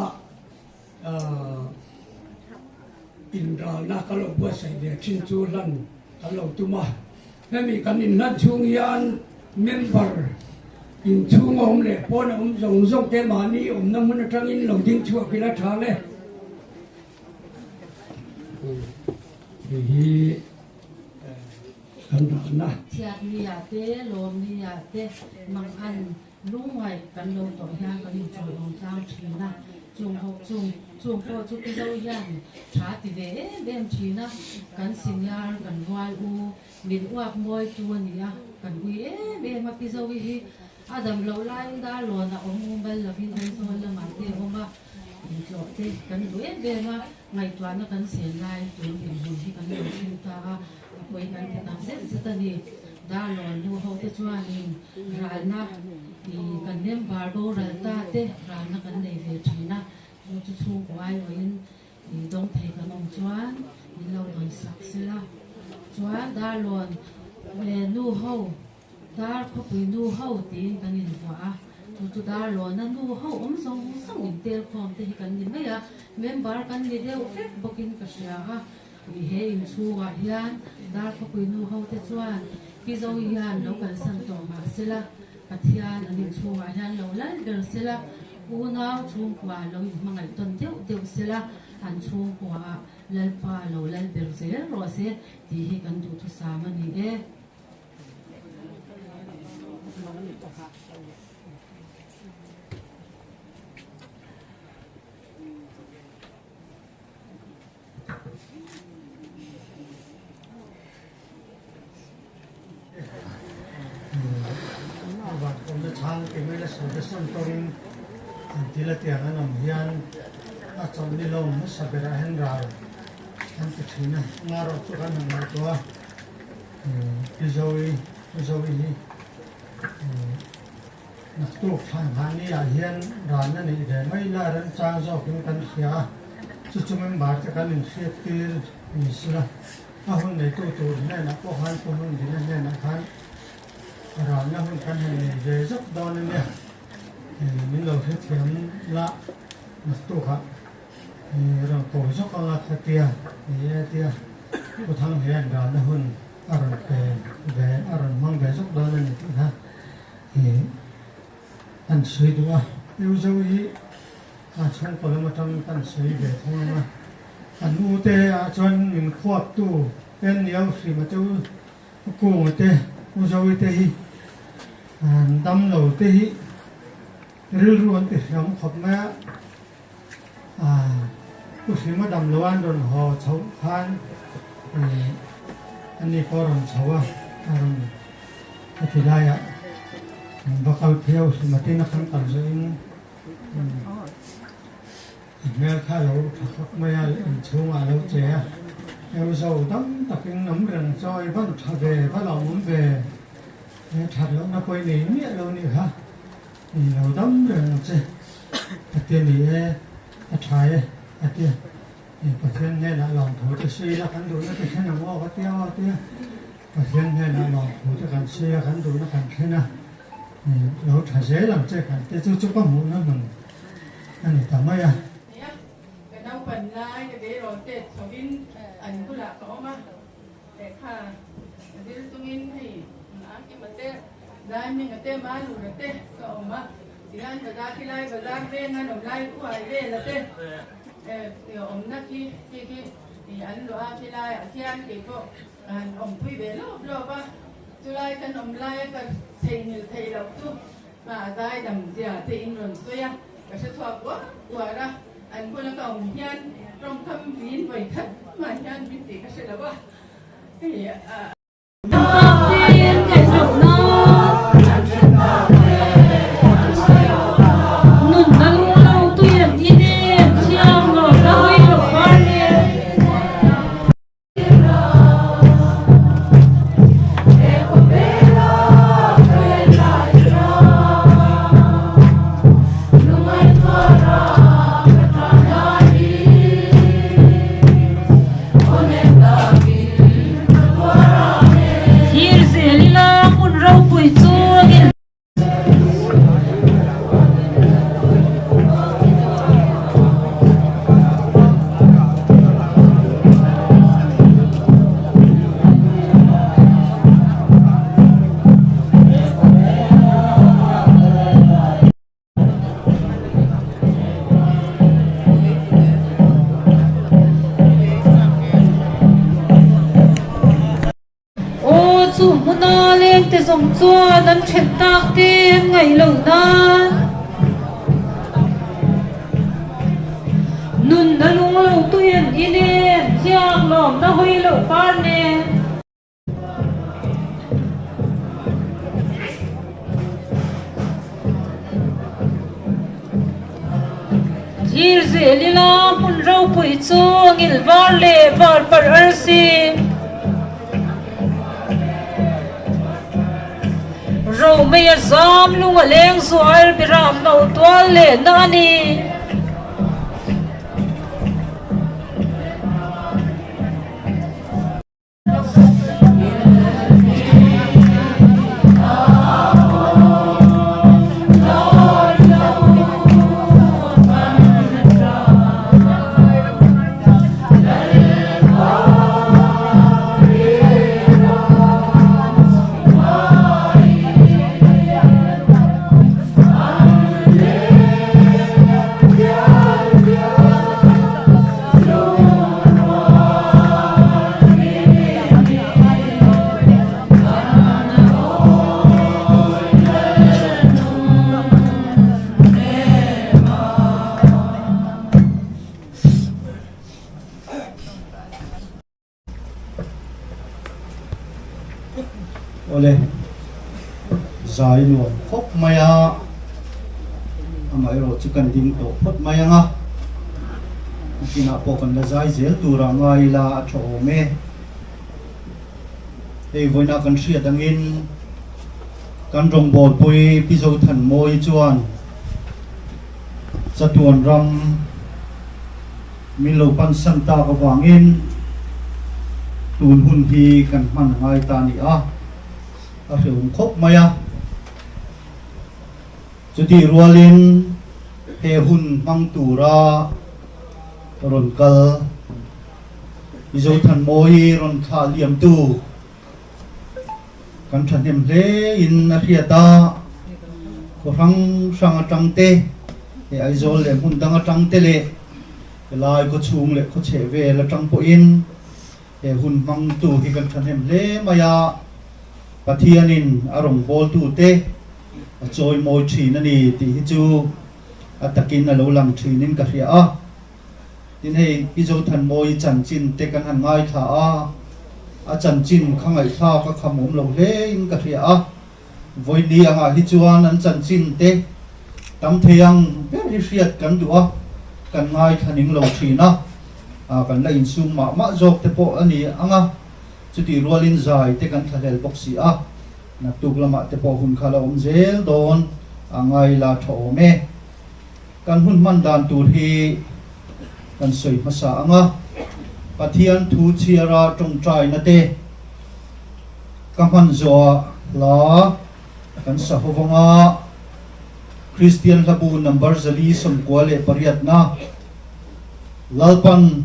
inralna ka lo buatsaih ve thin chu hlan kan lo tum a. Hemi kan inhlan chhung hian member inchhung a awm leh pawn a awm zawng zawng te mahni awmna hmun atangin lo ding chhuak ila tha le. Hei hi kan rahna. Chhiat ni ah te, lawm ni ah te, mang an lungngaih kan lo tawh hian kan inchawihawm tlang thin a, chung ho chung chung pawh chu Mizo hian tha ti ve em em thin a, kan senior kan rual u min uak mawi tu a ni a, kan ui em em a Pizovi hi a dam loh laiin Darlawn a awm mumal lovin Aizawl lamah te a awm a, intlawh te kan duh em em a, ngaihtuahna kan sen lai tun dinhmun hi kan lo thleng ta a, a pawi kan ti tak zet zet a ni. Darlawn nu ho te chuanin ralna ih kan member boral ta te ralna kan nei ve thin a, chu chu chhungkaw aiawhin ih dawng thei kan awm chuan min lo dawn sak sela. Chuan Darlawn nu ho Dar khawpui nu ho tiin kan invuah a, chu chu Darlawna nu ho awm zawng zawng intel khawm te hi kan ni mai a, member kan ni deuh vek bawkin ka hria a. Ih he inchhungah hian Dar khawpui nu ho te chuan Pi Zoe hian lo kalsan tawh mah sela, Pathian an inchhungah hian lo lal ber sela, unau chhungkua lo inhmangaih tawn deuh deuh sela, an chhungkuaah Lalpa lo lal ber zel rawh se tih hi kan duhthusam a ni e. khan ti mai la sawi te sawn tawrin an ti la tiang an awm hian a chawlhni lo hmasa berah hian ral an ti thin a, ngarawh chu kan han ngaihtuah a, Pi Zoe, Pu Zoe hi naktuk thlan hahni ah hian ran a neih ve mai la remchang zawkin kan hria a, chu chu member te kan inhriat tir ni sila a hun neitu tur hnenah pawh khan Pu Hmundina hnenah khan ralna hun kan han nei ve zawk dawn a nia, min lo hrethiam la naktukah rawn ko zawk anga khatia ni e tia Pu Thang hian ralna hun a rawn pe ve a rawn hmang ve zawk dawn a ni tih kha an sawi duh a. Eu zo hi a chhungkaw lam atang kan sawi ve thung ang a, an u te ah chuan min khuaptu Enniau Hrima te u Kunga te U Zoe te hi an dam lo te hi rilru an ti hriam khawp mai a, U Hrima dam lo an rawn haw chhoh khan a ni pawh a rawn chho a, a rawn a ti laiah an va kal phei a, U Hrima tin a khan kal zawhin A hmel kha a lo tha khawp mai a, inchhungah a lo che a, Eu zo dam takin awm reng chawi van tha ve, va lo awm ve, he that lohna pawh i nei miah lo nih kha, i lo dam reng ang che, a ti a ni e, a tha e, a ti a, Pathian hnenah lawmthu te sawi ila kan duhna te thlen ang aw ka ti a aw a ti a, Pathian hnenah lawmthu te kan sawi a, kan duhna kan thlen a, lo tha zel ang che kan ti chu chu ka hmuhna hmun a ni ta mai a. Nia, ka naupan lai ka deirawn tet chhovin an bulah ka awm a, lehkha zir chungin hei Akima te, Zaiming-a te, Malura te ka awm a, tihian bazar khi lai bazar veng an awm lai uai vel a te awmna khi khi khi an luah a khi laiah khian keipawh Ka han awmpui ve lawp lawp a, chulai kan awm laia ka theihnghilh theih loh chu a zaidam zia te in rawn sawi a, ka hre chhuak uar uar a, an bula ka awm hian tawngkam vin vawi khat mah hian min tih ka hre lo a, hei a. Thir zel ila hmun ropui chungin. Aw chu hmuna lengte zawng chuan an then tak te an ngaih loh nan nun a lung lo tui an in em thiang lawmna hawi loh par nen. Thlir zel ila hmun ropui chu a ngil var leh var parh arsi. Romei a zam lung a leng zual biram no tual leh na a ni. Awle, Zai nuam khawp mai a, amaherawh chu kan ding tawh phawt mai ang a, nakinah pawh kan la zai zel tur ah ngai ila a tha awm e. Hei vawiinah kan hriat angin kan rawngbawlpui Pi Zothanmawii chuan chatuan ram min lo pansan tak avangin tun hun hi kan hman a ngai ta a ni a. A hrehawm khawp mai a. Chutih rualin he hun hmang tura rawn kal i Zothanmawii rawn thlah liamtu kan thahnem hle in a hriat a, khaw hrang hrang atang te, he Aizawl leh hmun dang atang te leh helai khaw chhung leh khaw chheh vel atang pawhin He hun hmangtu hi kan thahnem hle mai a, Pathianin a rawngbawltute a chawimawi thin a ni tih hi chu a takin a lo lang thinin ka hria a. Tin hei Pi Zothanmawii chanchin te kan han ngaithla a, a chanchin kha ngaihthlak a kham awm lo hlein ka hria a. Vawini angah hi chuan an chanchin te tam thei ang ber hi hriat kan duh a, kan ngaithla ning lo thin a, kan la insum mah mah zawk te pawh a ni ang a, chutih rualin zai te kan thlahlel bawk si a, naktuk lamah te pawh hun kha la awm zel dawn a ngai la tha awm e. Kan hun hman dan tur hi kan sawi hmasa ang a, Pathian thu chhiara tawngtaina te, Ka hman zawhah hla kan sa ho vang a, Kristian hlabu number 498 na Lalpan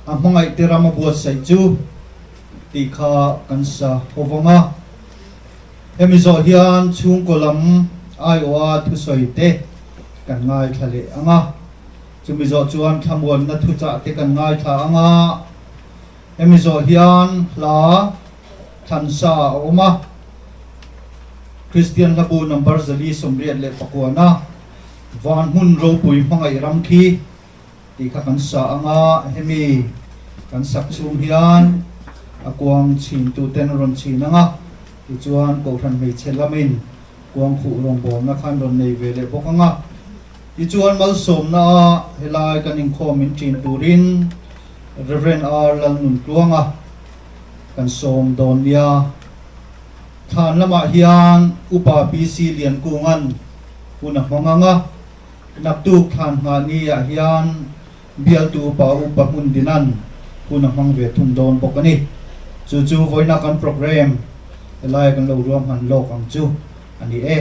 a hmangaih te ram a buatsaih chu tih kha kan sa ho vang a. Hemi zawh hian chhungkaw lam aiawha thusawi te kan ngaithla leh ang a, chumi zawh chuan thlamuanna thuchah te kan ngaithla ang a. Hemi zawh hian hla thlansa a awm a, Kristian hlabu number 489 Van hmun ropui hmangaih ram khi tih kha kan sa ang a, hemi kan sak chhung hian a kuang chhintuten a rawn chhin ang a, tichuan Kohhran hmeichhe lamin kuang khuh rawngbawlna khan rawn nei ve leh bawk ang a, tichuan malsawmna a helai kan inkhawm min ṭin turin Rev. R. Lalnuntluanga kan sawm dawn nia. Thlan lamah hian Upa PC Liankunga'n hun a hmang ang a, naktuk thlan nghah ni-ah hian bialtu Upa Upa Hmundina'n hun a hmang ve thung dawn bawk a ni. Chu chu vawiina kan programme helaia kan lo ruahman lawk ang chu a ni e.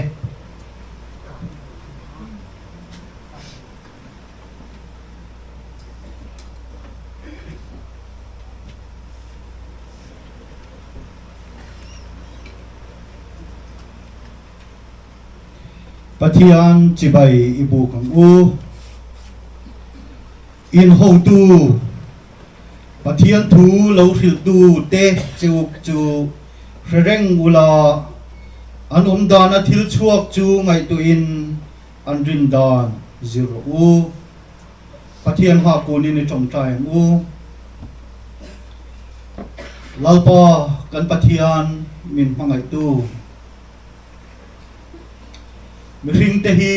Pathian chibai i buk ang u. In hotu, Pathian thu lo hrilhtu te cheuk chu hre reng ula, an awm dana thil chhuak chu ngaihtuahin An rin dan zir rawh u. Pathian hma kunin i tawngtai ang u. Lalpa kan Pathian min hmangaihtu. Mihringte hi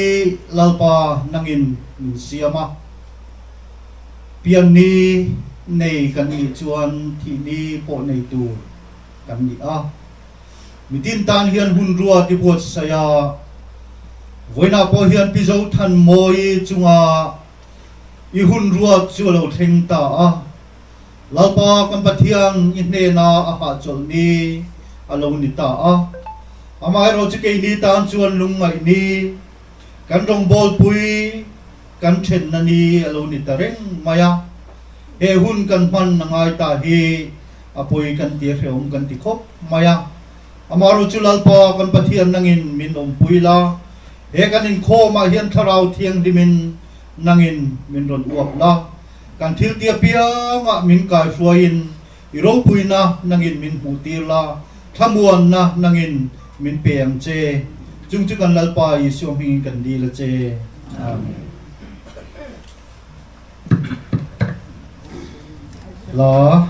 Lalpa nangin min siam a. Pian ni nei kan nih chuan thih ni pawh nei tur kan ni a. Mitin tan hian hun ruat i buatsaih a, vawiinah pawh hian Pi Zothanmawii chunga i hun ruat chu a lo thleng ta a, Lalpa kan Pathian i hnena a hahchawlh ni a lo ni ta a. Amaherawh chu keini tan chuan lungngaih ni, kan rawngbawlpui kan thenna ni a lo ni ta reng mai a, he hun kan hman a ngai ta hi A pawi kan ti a hrehawm kan ti khawp mai a. Amaherawh chu Lalpa kan Pathian nangin min awmpui la, he kan inkhawmah hian Thlarau Thianghlimin nangin min rawn uap la, kan thil tia piangah min kaihruaiin i ropuina nangin min hmuhtir la, thlamuanna nangin min pe ang che. Chung chu kan Lalpa Isua hmingin kan dil a che. Amen. La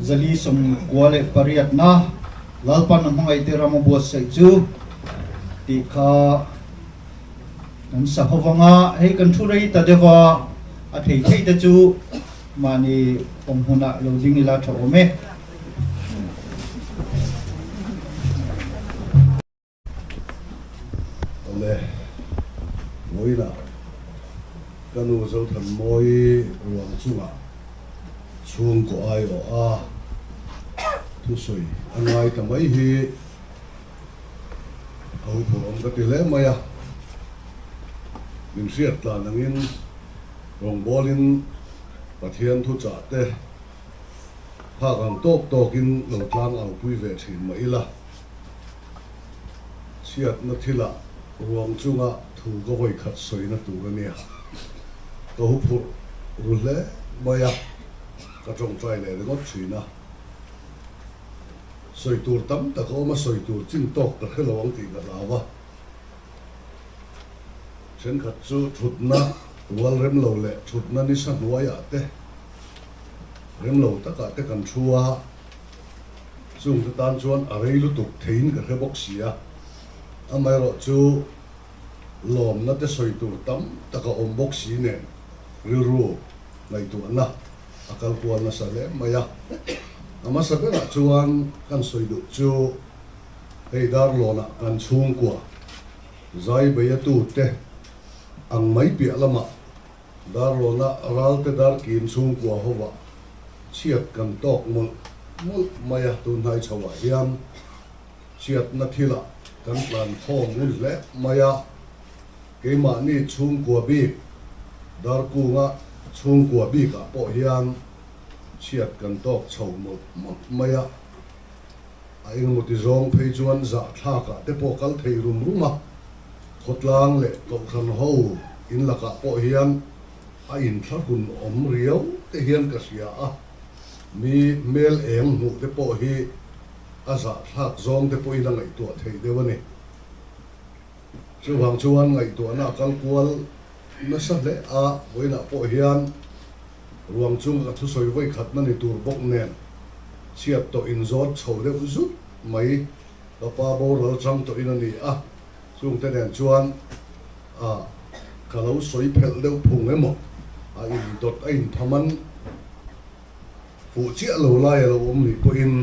498. Lalpan a hmangaihte ram a buatsaih chu tih kha kan sa ho vang a, hei kan thu rei ta deuh a, a thei thei te chu mahni awm hmunah lo ding ila tha awm e. Awle, vawiinah ka nu Zothanmawii ruang chungah chhungkaw aiawh a thusawi a ngai ta mai hi a huphurh awm ka ti hle mai a. Min hriat tlan angin rawngbawlin Pathian thuchah te phak ang tawk tawkin lo tlang aupui ve thin mah ila. Chhiatna thilah ruang chunga thu ka vawi khat sawina tur a nia. Ka huphurh ru hle mai a, ka tawngtai leh ringawt thin a. Sawi tur tam tak a awm a, sawi tur chin tawk ka hre lo ang tih ka hlau a. Thenkhat chu thutna rual rem lo leh thutna nisa hnuaiah te rem lo takah te kan thu a. Chungte tan chuan a rei lutuk theiin ka hre bawk si a, amaherawhchu lawmna te sawi tur tam tak a awm bawk si nen rilru ngaihtuahna a kal kual nasa hle mai a. A hmasa berah chuan kan sawi duh chu hei Darlawnah kan chhungkua zai beiatute ang mai piah lamah Darlawna ralte darkim chhungkua hovah chhiat kan tawk mawlh mawlh mai a, tunhnai chhoah hian chhiatna thilah kan tlan khawm ngun hle mai a, keimahni chhungkua bik Darkunga chhungkua bikah pawh hian chhiat kan tawk chho mawlh mawlh mai a, a engmawti zawng phei chuan zahthlakah te pawh kal thei rum rum a. Khawtlang leh Kohhran ho in lakah pawh hian a inthlahrun awm riau te hian ka hria a, mi hmel eng hmuh te pawh hi a zahthlak zawng te pawhin a ngaihtuah theih deuh a ni. Chuvang chuan ngaihtuahna a kal kual nasa hle a, vawiinah pawh hian ruang chunga ka thusawi vawikhatna ni tur bawk nen chhiat tawh inzawt chho deuh zut mai Ka pa boral chang tawhin a ni a, chungte nen chuan a ka lo sawi phelh deuh phung emaw a indawt a inthaman fuh chiah lo lai a lo awm nih pawhin.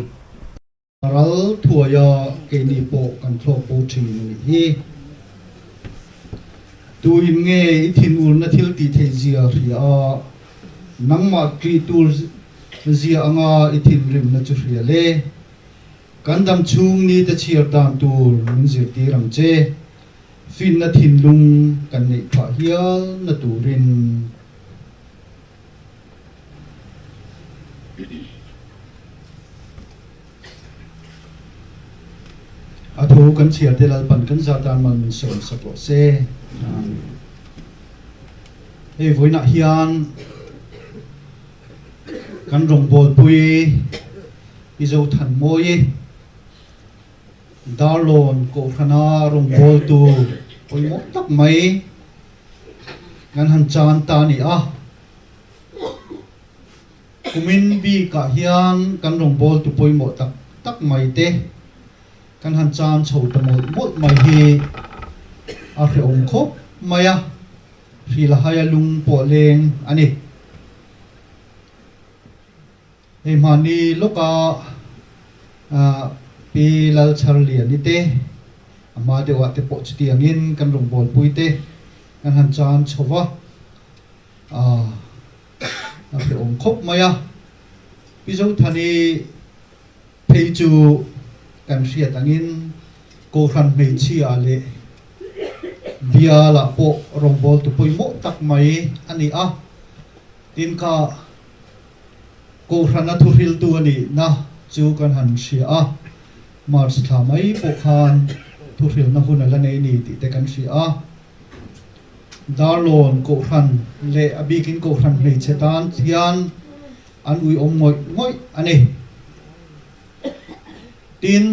Ral thuaia keini pawh kan thlawk bo thin a nih hi. Tuin nge i thinurna thil tih theih zia hria a, nangmah ṭih tur zia anga i thinrimna chu hria le. Kan dam chhung ni te chhiar dan tur min zirtir ang che. Finna thinlung kan neih phah hial na turin. A thu kan chhiar te Lalpan kan zah tan mal min sawm sak rawh se. Amen. Hei vawiinah hian kan rawngbawlpui I Zothanmawi, Darlawn Kohhrana rawngbawltu pawimawh tak mai kan han chan ta a ni a. Kumin bikah hian kan rawngbawltu pawimawh tak tak mai te kan han chan chho ta mawlh mawlh mai hi a hrehawm khawp mai a, Hrilahaia lung pawh leng a ni. Hei hmani lawka Pi Lalchharliani te, a hma deuhah te pawh chutiangin kan rawngbawlpui te kan han chan chho va, a hrehawm khawp mai a. Pi Zothani phei chu kan hriat angin Kohhran hmeichhia leh bialah pawh rawngbawltu pawimawh tak mai a ni a, tin kha Kohhrana thuhriltu a nihna chu kan han hria a, March thla mai pawh khan thuhrilna hun a la nei ni tih te kan hria a. Darlawn Kohhran leh a bikin Kohhran hmeichhe tan hian an uiawm ngawih ngawih a ni. Tin,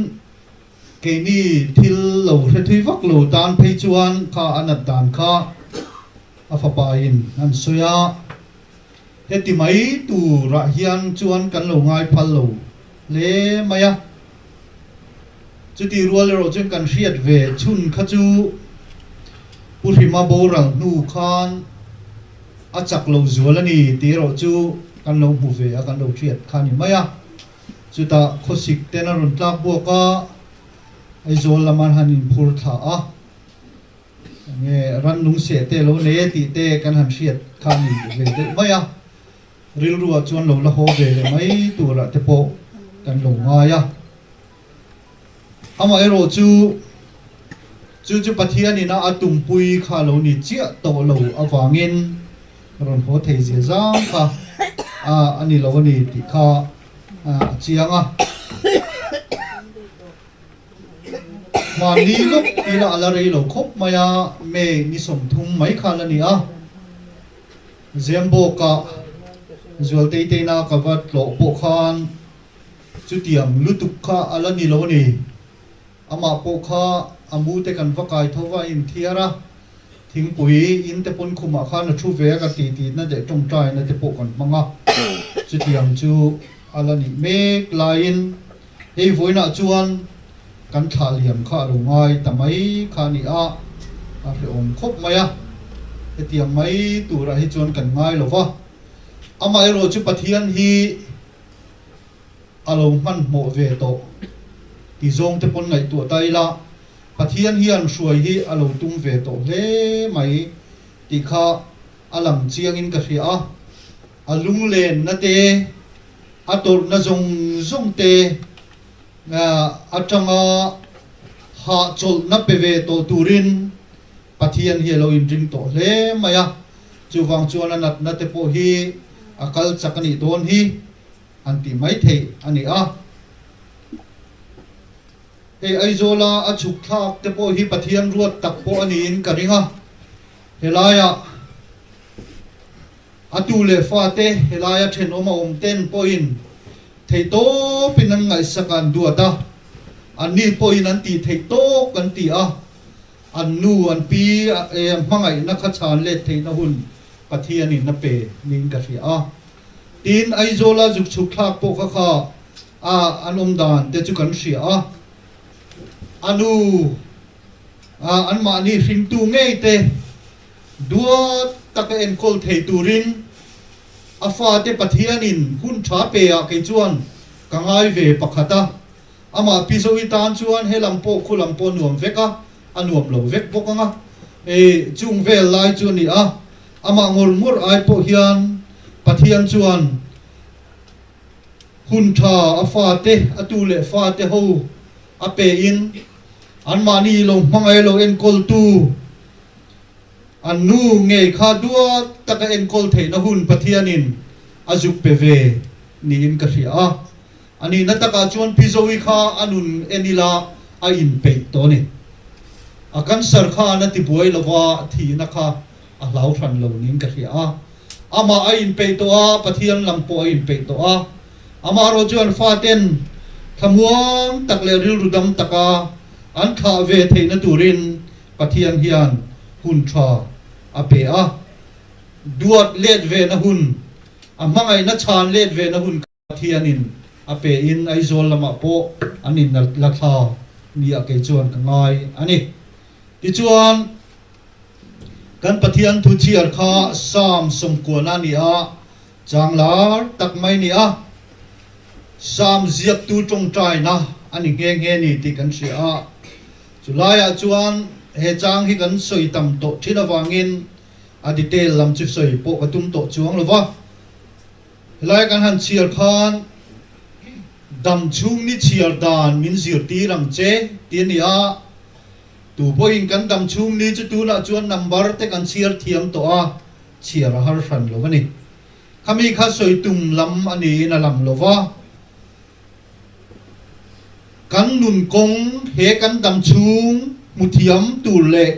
keini thil lo hre thui vak lo tan phei chuan kha a nat dan kha a fapain an sawi a. Heti mai turah hian chuan kan lo ngai phal lo hle mai a. Chuti rual erawh chuan kan hriat ve chhun kha chu Pu Hrima boral hnu khan a chak lo zual a ni tih erawh chu kan lo hmu ve a, kan lo hriat kha a ni mai a. Chutah khawsik ten a rawn tlak buak a, Aizawl lam an han inphur thla a, enge rannung seh te lo nei e tih te kan han hriat kha a ni ve deuh mai a. Rilruah chuan lo la haw ve leh mai turah te pawh kan lo ngai a. Amaherawh chu, chu chu Pathianin a a tumpui kha lo ni chiah tawh lo avangin rawn haw thei zia zang kha a a ni lo a ni tih kha a chiang a. Hmanni lawk ila a la rei lo khawp mai a, May ni 30 mai khan a ni a. Zembawkah Zualteiteina ka va tlawh pawh khan chutiang lutuk kha a la ni lo a ni. Amah pawh kha a mu te kan va kai tho va a inthiar a, thingpui in te pawn khumah khan a thu ve a ka ti tihna leh tawngtaina te pawh kan hmang a, chutiang chu a la nih mek laiin hei vawiinah chuan kan thlah liam kha a lo ngai ta mai kha a ni a, a hrehawm khawp mai a, hetiang mai turah hi chuan kan ngai lo va, amaherawh chu Pathian hi a lo hmanhmawh ve tawh ti zawng te pawn ngaihtuah ta ila, Pathian hian hruai hi a lo tum ve tawh hle mai tih kha a lang chiangin ka hria a, a lunglenna te, a tawrhna zawng zawng te atanga hahchawlhna pe ve tawh turin Pathian hi a lo inring tawh hle mai a, chuvang chuan a natna te pawh hi a kal chak a nih dawn hi an tih mai theih a ni a. Hei Aizawla a chhuk thlak te pawh hi Pathian ruat tak pawh a niin ka ring a, helaiah a tu leh fate helaia thenawm a awm ten pawhin theihtawpin an ngaihsak a an duat a, anni pawhin an tih theih tawk an ti a, an nu an pi hmangaihna kha chhan let theihna hun Pathianin a pe niin ka hria a. Tin, Aizawla zuk chhuk thlak pawh kha kha a an awm dan te chu kan hria a, a nu anmahni hringtu ngei te duat taka enkawl thei turin a fate Pathianin hun tha pe ah kei chuan ka ngai ve pakhat a, amah Pi Zoe tan chuan he lam pawh khu lam pawh a nuam vek a, a nuam lo vek bawk ang a, e chung vel lai chu a ni a, amah ngawr ngawr ai pawh hian Pathian chuan hun tha a fate a tu leh fate ho a pe in anmahni lo hmangaih lo enkawl tu an nu ngei kha duat taka enkawl theihna hun Pathianin a zuk pe ve niin ka hria a. A nihna takah chuan Pi Zoe kha a nun en ila a inpeih tawh a ni. A cancer khan a tibuai lova thihna kha a hlau hran lo niin ka hria a. Amah a inpeih tawh a, Pathian lam pawh a inpeih tawh a. Amah erawh chuan faten thlamuang tak leh rilru dam taka an thlah ve theihna turin Pathian hian hun tha a pe a. Duat let vena hun, a hmangaihna chhan let vena hun kha Pathianin a pe in Aizawl lamah pawh an in la thla nia kei chuan ka ngai a ni. Tichuan, kan Pathian thu chhiar kha Psalm 90 a ni a, chang lar tak mai ni a, Psalm ziaktu tawngtaina a ni nghe nghe ni tih kan hria a. Chulaiah chuan he chang hi kan sawi tam tawh thin avangin a detail lam chu sawi pawh ka tum tawh chuang lo va. Helai kan han chhiar khan dam chhung ni chhiar dan min zirtir ang che ti a ni a, tu pawhin kan dam chhung ni chu tunah chuan number te kan chhiar thiam tawh a, chhiar a har hran lo a ni. Khami kha sawi tum lam a niin a lang lo va, kan nun kawng he kan dam chhung hmu thiam tur leh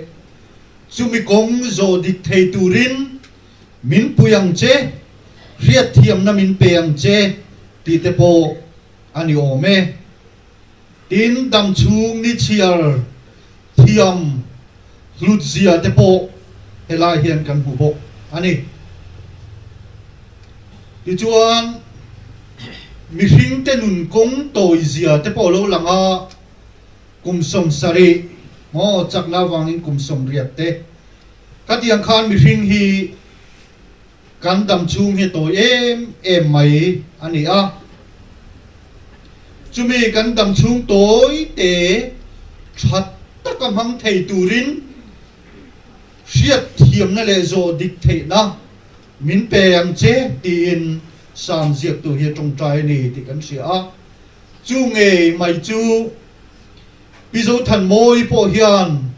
chumi kawng zawh dik thei turin Min pui ang che, hriatthiamna min pe ang che tih te pawh a ni awm e. Tin, damchhung ni chhiar thiam hlut zia te pawh helai hian kan hmu bawk a ni. Tichuan, mihringte nun kawng tawi zia te pawh a lo lang a. Kum 70 maw chakna avangin kum 80 te. Khatiang khan mihring hi kan dam chhung hi tawi em em mai a ni a. Chumi kan dam chhung tawi te tha taka hmang thei turin hriat thiamna leh zawh dik theihna min pe ang che tiin Sam ziaktu hi a tawngtai a ni tih kan hria a. Chu ngei mai chu Pi Zothanmawii pawh hian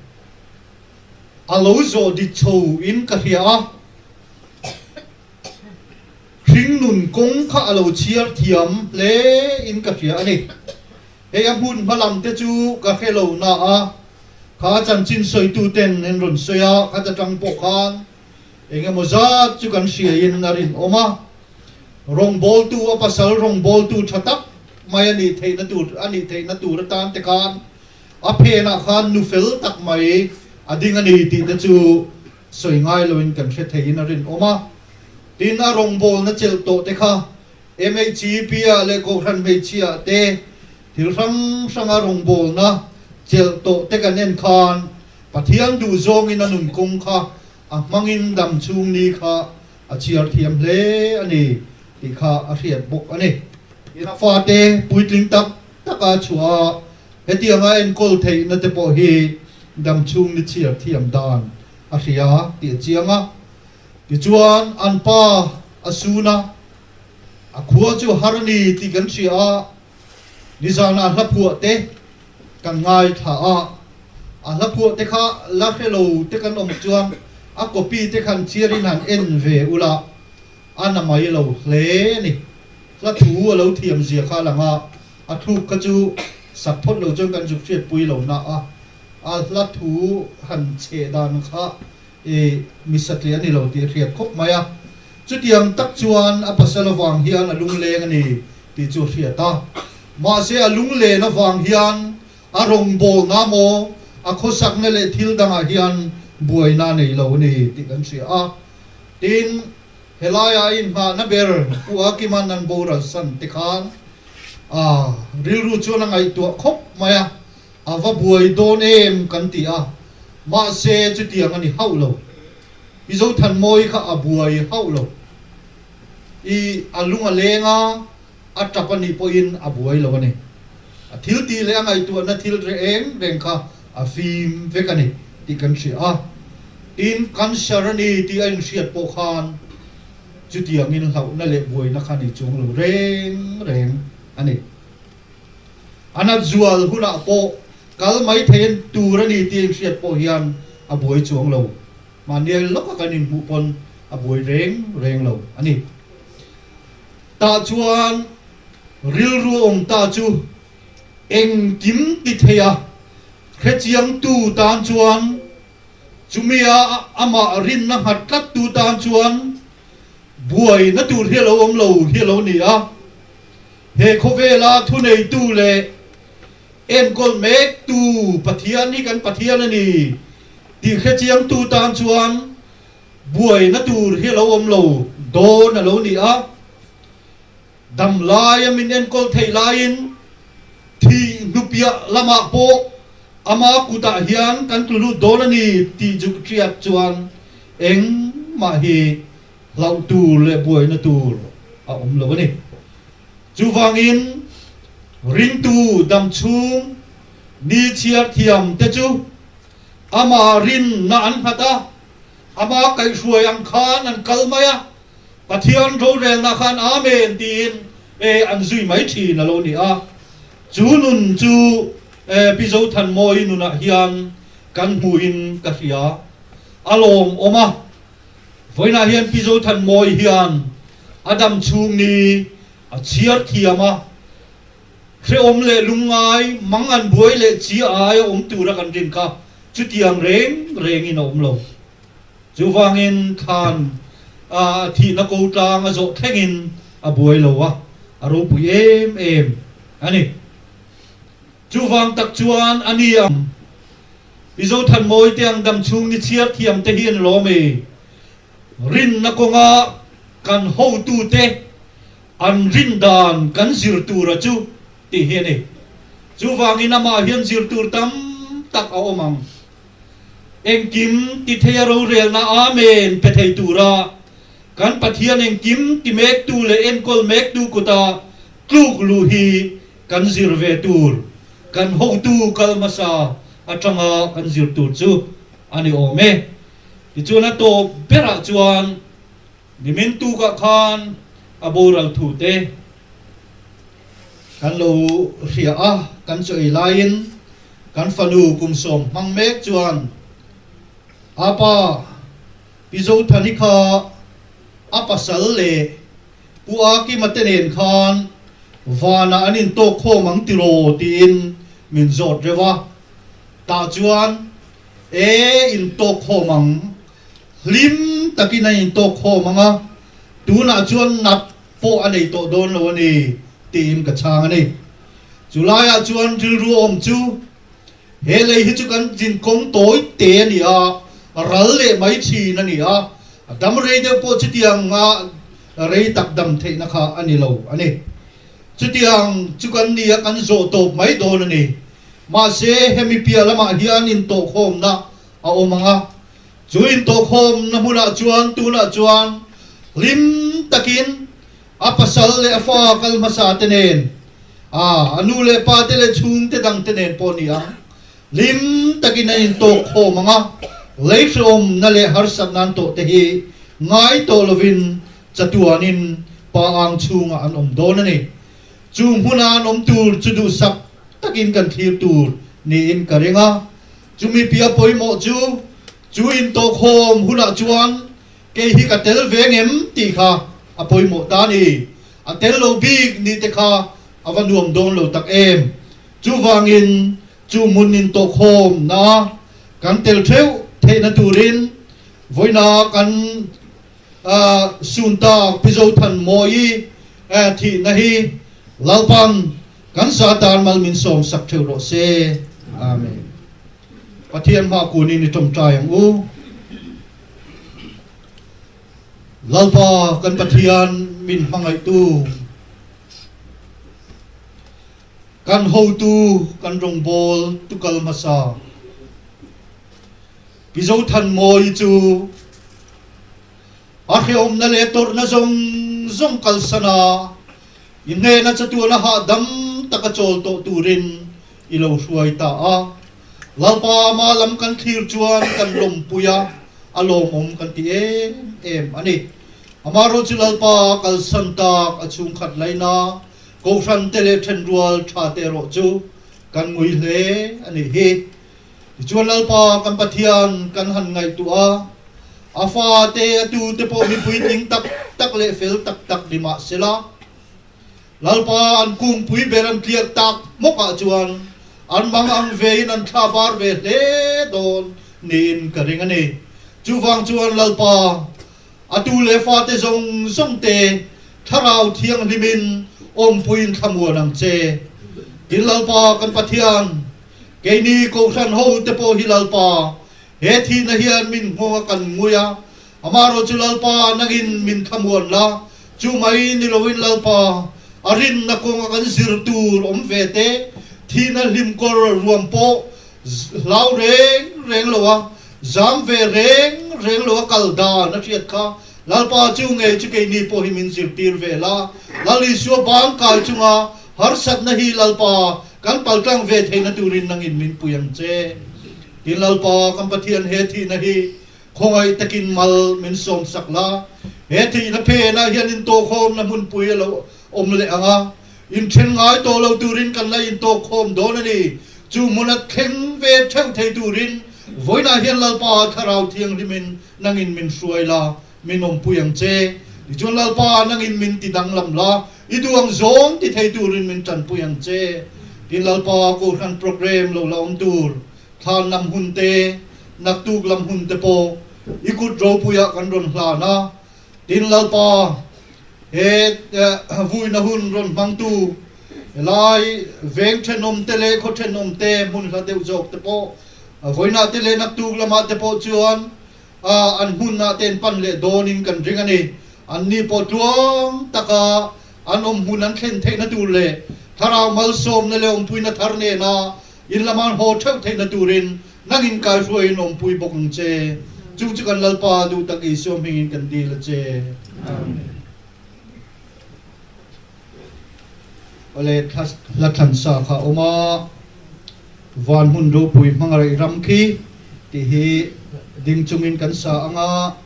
a lo zawh dik chho in ka hria a, hringnun kawng kha a lo chhiar thiam hle in ka hria a ni. Hei a hmun hma lam te chu ka hre lo na a, kha chanchin sawitu ten an rawn sawi a, kha ta tang pawh khan eng emaw zat chu kan hria in a rinawm a. Rawngbawltu a pasal rawngbawltu tha tak mai a nih theihna tur a nih theihna tur atan te khan A phenah khan nu fel tak mai a ding a ni tih te chu sawi ngai loin kan hre theiin a rinawm a. Tin, a rawngbawlna chelh tawh te kha MHEP ah leh Kohhran hmeichhia ah te thil hrang hranga rawngbawlna chelh tawh te kan en khan Pathian duh zawngin a nun kawng kha a hmangin dam chhung ni kha a chhiar thiam hle a ni tih kha a hriat bawk a ni. Tin, a fate puitling tak taka chhuah a, hetianga enkawl theihna te pawh hi damchhung ni chhiar thiam dan a hria tih a chiang a. Tichuan, an pa a sun a, a khua chu har a ni tih kan hria a, nizanah hla phuah te kan ngaithla a, a hla phuah te kha la hre lo te kan awm chuan a copy te khan chhiarin han en ve ula a na mai lo hle a ni. Hla thu a lo thiam zia kha a lang a, a thluk kha chu sak phawt lo chuan kan zuk hriatpui lo na a, a hla thu han cheh dan kha i mi satliah a ni lo tih a hriat khawp mai a. Chutiang tak chuan a pasal avang hian a lungleng a ni tih chu a hriat a. Mahse a lunglen avang hian a rawngbawlna maw, a khawsakna leh thil dangah hian buaina a nei lo a ni tih kan hria a. Tin, Helaiah inhmahna ber Pu Akiman an boral san te khan a rilru chuan a ngaihtuah khawp mai a, a va buai dawn em kan ti a, mahse chutiang a ni hauh lo. I Zothanmawi kha a buai hauh lo. I a lung a leng a, a tap a nih pawhin a buai lo a ni. A thil tih leh a ngaihtuahna thil reng reng kha a fim vek a ni tih kan hria a. Tin, cancer a ni tih a inhriat pawh khan chutiangin hlauhna leh buaina kha ni chuang lo reng reng a ni. A nat zual hunah pawh kal mai thei tur a ni tih a inhriat pawh hian a buai chuang lo. Mahni lawka kan inhmuh pawn a buai reng reng lo a ni. Tah chuan rilru awm ta chu engkim ti thei a, hrechiangtu tan chuan chumia amah rinna nghat tlattu tan chuan buaina tur hi a lo awm lo hi a lo ni a. He khawvela thuneitu leh enkawl mektu Pathian hi kan Pathian a ni tih hrechiangtu tan chuan Buaina tur hi a lo awm lo dawn a lo ni a, dam laia min enkawl theih laiin thih hnupiah lamah pawh ama kutah hian kan tlu lut dawn a ni tih chu hriat chuan engmah hi hlauh tur leh buaina tur a awm lo a ni. Chuvangin ringtu dam chhung ni chhiar thiam te chu Amah rinna an nghat a, amah kaihhruai ang khan an kal mai a, Pathian rorelna khan Amen tiin e an zui mai thin a lo ni a. Chu nun chu e Pi Zothanmawii nunah hian kan hmuhin ka hria. A lawmawm a, vawiinah hian Pi Zothanmawii hian a dam chhung ni a chhiar thiam a, Hrehawm leh lungngai, mang an buai leh chi aia awm tura kan rin kha chutiang reng rengin a awm lo. Chuvangin thlan a thihna ko tlang a zawh thlengin a buai lo a, a ropui em em a ni. Chuvang tak chuan a ni ang i Zothanmawi te ang damchhung ni chhiar thiam te hi an lawm e. Rinna kawnga kan hotute An rin dan kan zir tura chu tih hi a ni. Chuvangin amah hian zir tur tam tak a awm ang. Engkim ti theia rorelna Amen pe thei tura kan Pathian engkim ti mektu leh enkawl mektu kuta tluk luh hi kan zir ve tur, kan hotu kal hmasa atanga kan zir tur chu a ni awm e. Tichuan a tawp berah chuan nimin tukah khan a boral thu te kan lo hria a, kan chaw ei laiin kan fanu kum sawm hmang mek chuan a pa Pi Zothani kha a pasal leh Pu Akima te nen khan vanah an intawk khawm ang tiraw tiin min zawt reuh a, tah chuan e intawk khawm ang, hlim takin an intawk khawm ang a, tunah chuan nat pawh a nei tawh dawn lo a ni tiin ka chhang a ni. Chu laiah chuan rilru awm chu he lei hi chu kan zinkawng tawi te a ni a, ral leh mai thin a ni a, a dam rei deuh pawh chutiang a rei tak dam theihna kha a ni lo a ni. Chutiang chu kan ni a, kan zawh tawp mai dawn a ni. Mahse hemi piah lamah hian intawhkhawmna a awm ang a, Chu intawhkhawmna hmunah chuan tunah chuan hlim takin a pasal leh a fa kal hmasa te nen, a nu leh pa te leh chhungte dang te nen pawh ni ang, hlim takin an intawhkhawm ang a, lei hrehawmna leh harsatna an tawh te hi ngai tawh lovin chatuanin pa ang chhungah an awm dawn a ni. Chu hmuna an awm tur chu duhsak takin kan thlir tur niin ka ring a. Chumi pia pawimawh chu, chu intawhkhawm hunah chuan kei hi ka tel ve ngem tih kha a pawimawh ta a ni. A tel lo bik nih te kha a va nuam dawn lo tak em. Chuvangin chu hmun intawhkhawm na kan tel theuh theihna turin vawiina kan Suntak Pi Zothanmawii thihna hi Lalpan Kan sa tan mal min sawm sak theuh rawh se. Amen. Pathian hma kunin i tawngtai ang u. Lalpa kan Pathian min hmangaihtu, kan hotu, kan rawngbawl tukal hmasa Pi Zothanmawii chu a hrehawmna leh tawrhna zawng zawng kalsan a, I hnena chatuana hahdam taka chawl tawh turin i lo hruai ta a. Lalpa ama lam kan thlir chuan kan lawmpui a, a lawmawm kan ti em em a ni. Amaherawh chu Lalpa kalsan tak a chhungkhat laina Kohhran te leh thenrual tha te erawh chu kan ngui hle a nih hi. Tichuan Lalpa kan Pathian kan han ngaihtuah a, a fate a tute pawh mipui tling tak tak leh fel tak tak ni mah sela, Lalpa an kungpui ber an tliak tak hmawkah chuan an mang ang vein an thla var ve hle dawn niin ka ring a ni. Chuvang chuan Lalpa a tu leh fate zawng zawng te Thlarau Thianghlimin awmpuiin thlamuan ang che. Tin Lalpa kan Pathian Keini Kohhran ho te pawh hi Lalpa, he thihna hian min nghawng a kan ngui a, amaherawh chu Lalpa nangin min thlamuan la, chu mai ni loin Lalpa, a rinna kawnga kan zir tur awm ve te, thihna hlimkawr ruam pawh hlau reng reng lo a, zam ve reng reng lo a kal dan a hriat kha Lalpa chu ngei chu keini pawh hi min zirtir ve la, Lal Isua bang kai chunga Harsatna hi Lalpa kan paltlang ve theihna turin nangin min pui ang che. Tin Lalpa kan Pathian he thihna hi khawngaih takin mal min sawmsak la. He thihna phenah hian intawhkhawmna hmunpui a lo awm leh ang a, inthen ngai tawh lo turin kan la intawhkhawm dawn a ni. Chu hmuna thleng ve theuh thei turin vawiinah hian Lalpa Thlarau Thianghlimin nangin min hruai la, min awmpui ang che. Tichuan Lalpa nangin min ti danglam la, I duh ang zawng ti thei turin min tanpui ang che. Tin Lalpa Kohhran program lo la awm tur, thlan lam hun te, naktuk lam hun te pawh i kut ropuiah kan rawn hlan a. Tin Lalpa he vuina hun rawn hmangtu helai veng thenawm te leh khaw thenawm te hmun hla deuh zawk te pawh vawiinah te leh naktuk lamah te pawh chuan an hmunah te an pan leh dawnin kan ring a ni. Anni pawh tluang taka an awm hmun an thlen theihna tur leh Thlarau malsawmna leh awmpuina thar nena in lama haw theuh theihna turin nangin kaihruaiin awmpui bawk ang che. Chu chu kan Lalpa duh tak Isua hmingin kan dil a che. Amen. Awle hla thlan sa kha a awm a, van hmun ropui hmangaih ram khi tih hi ding chungin kan sa ang a,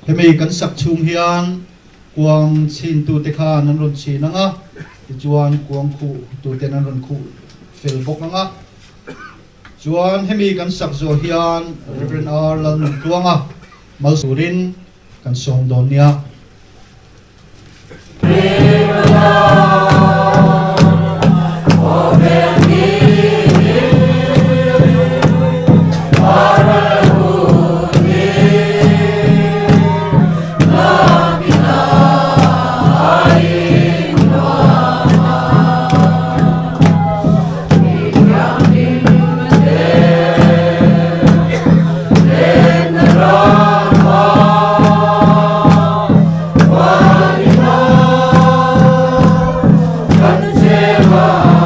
hemi kan sak chhung hian Kuang chhintute khan an rawn chhin ang a, tichuan kuang khuhtuten an rawn khuh fel bawk ang a. Chuan hemi kan sak zawh hian Rev. R. Lalnuntluanga mal turin kan sawm dawn nia.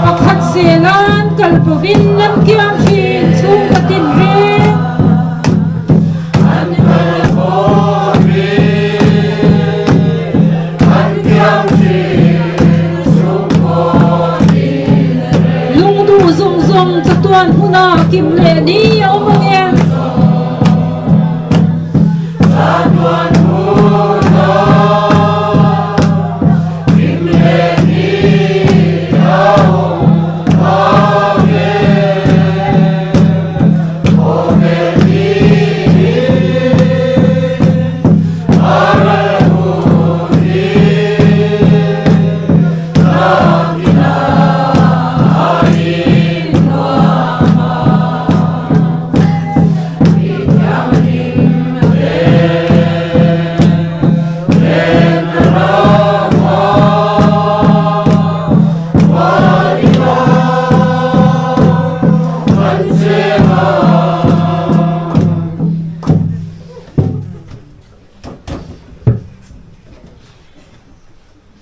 Pakhat zelan kalpovin nan kiam thin chhungkaw tinreng. Lungduh zawng zawng chatuan hmunah kim leh ni a awm ang e.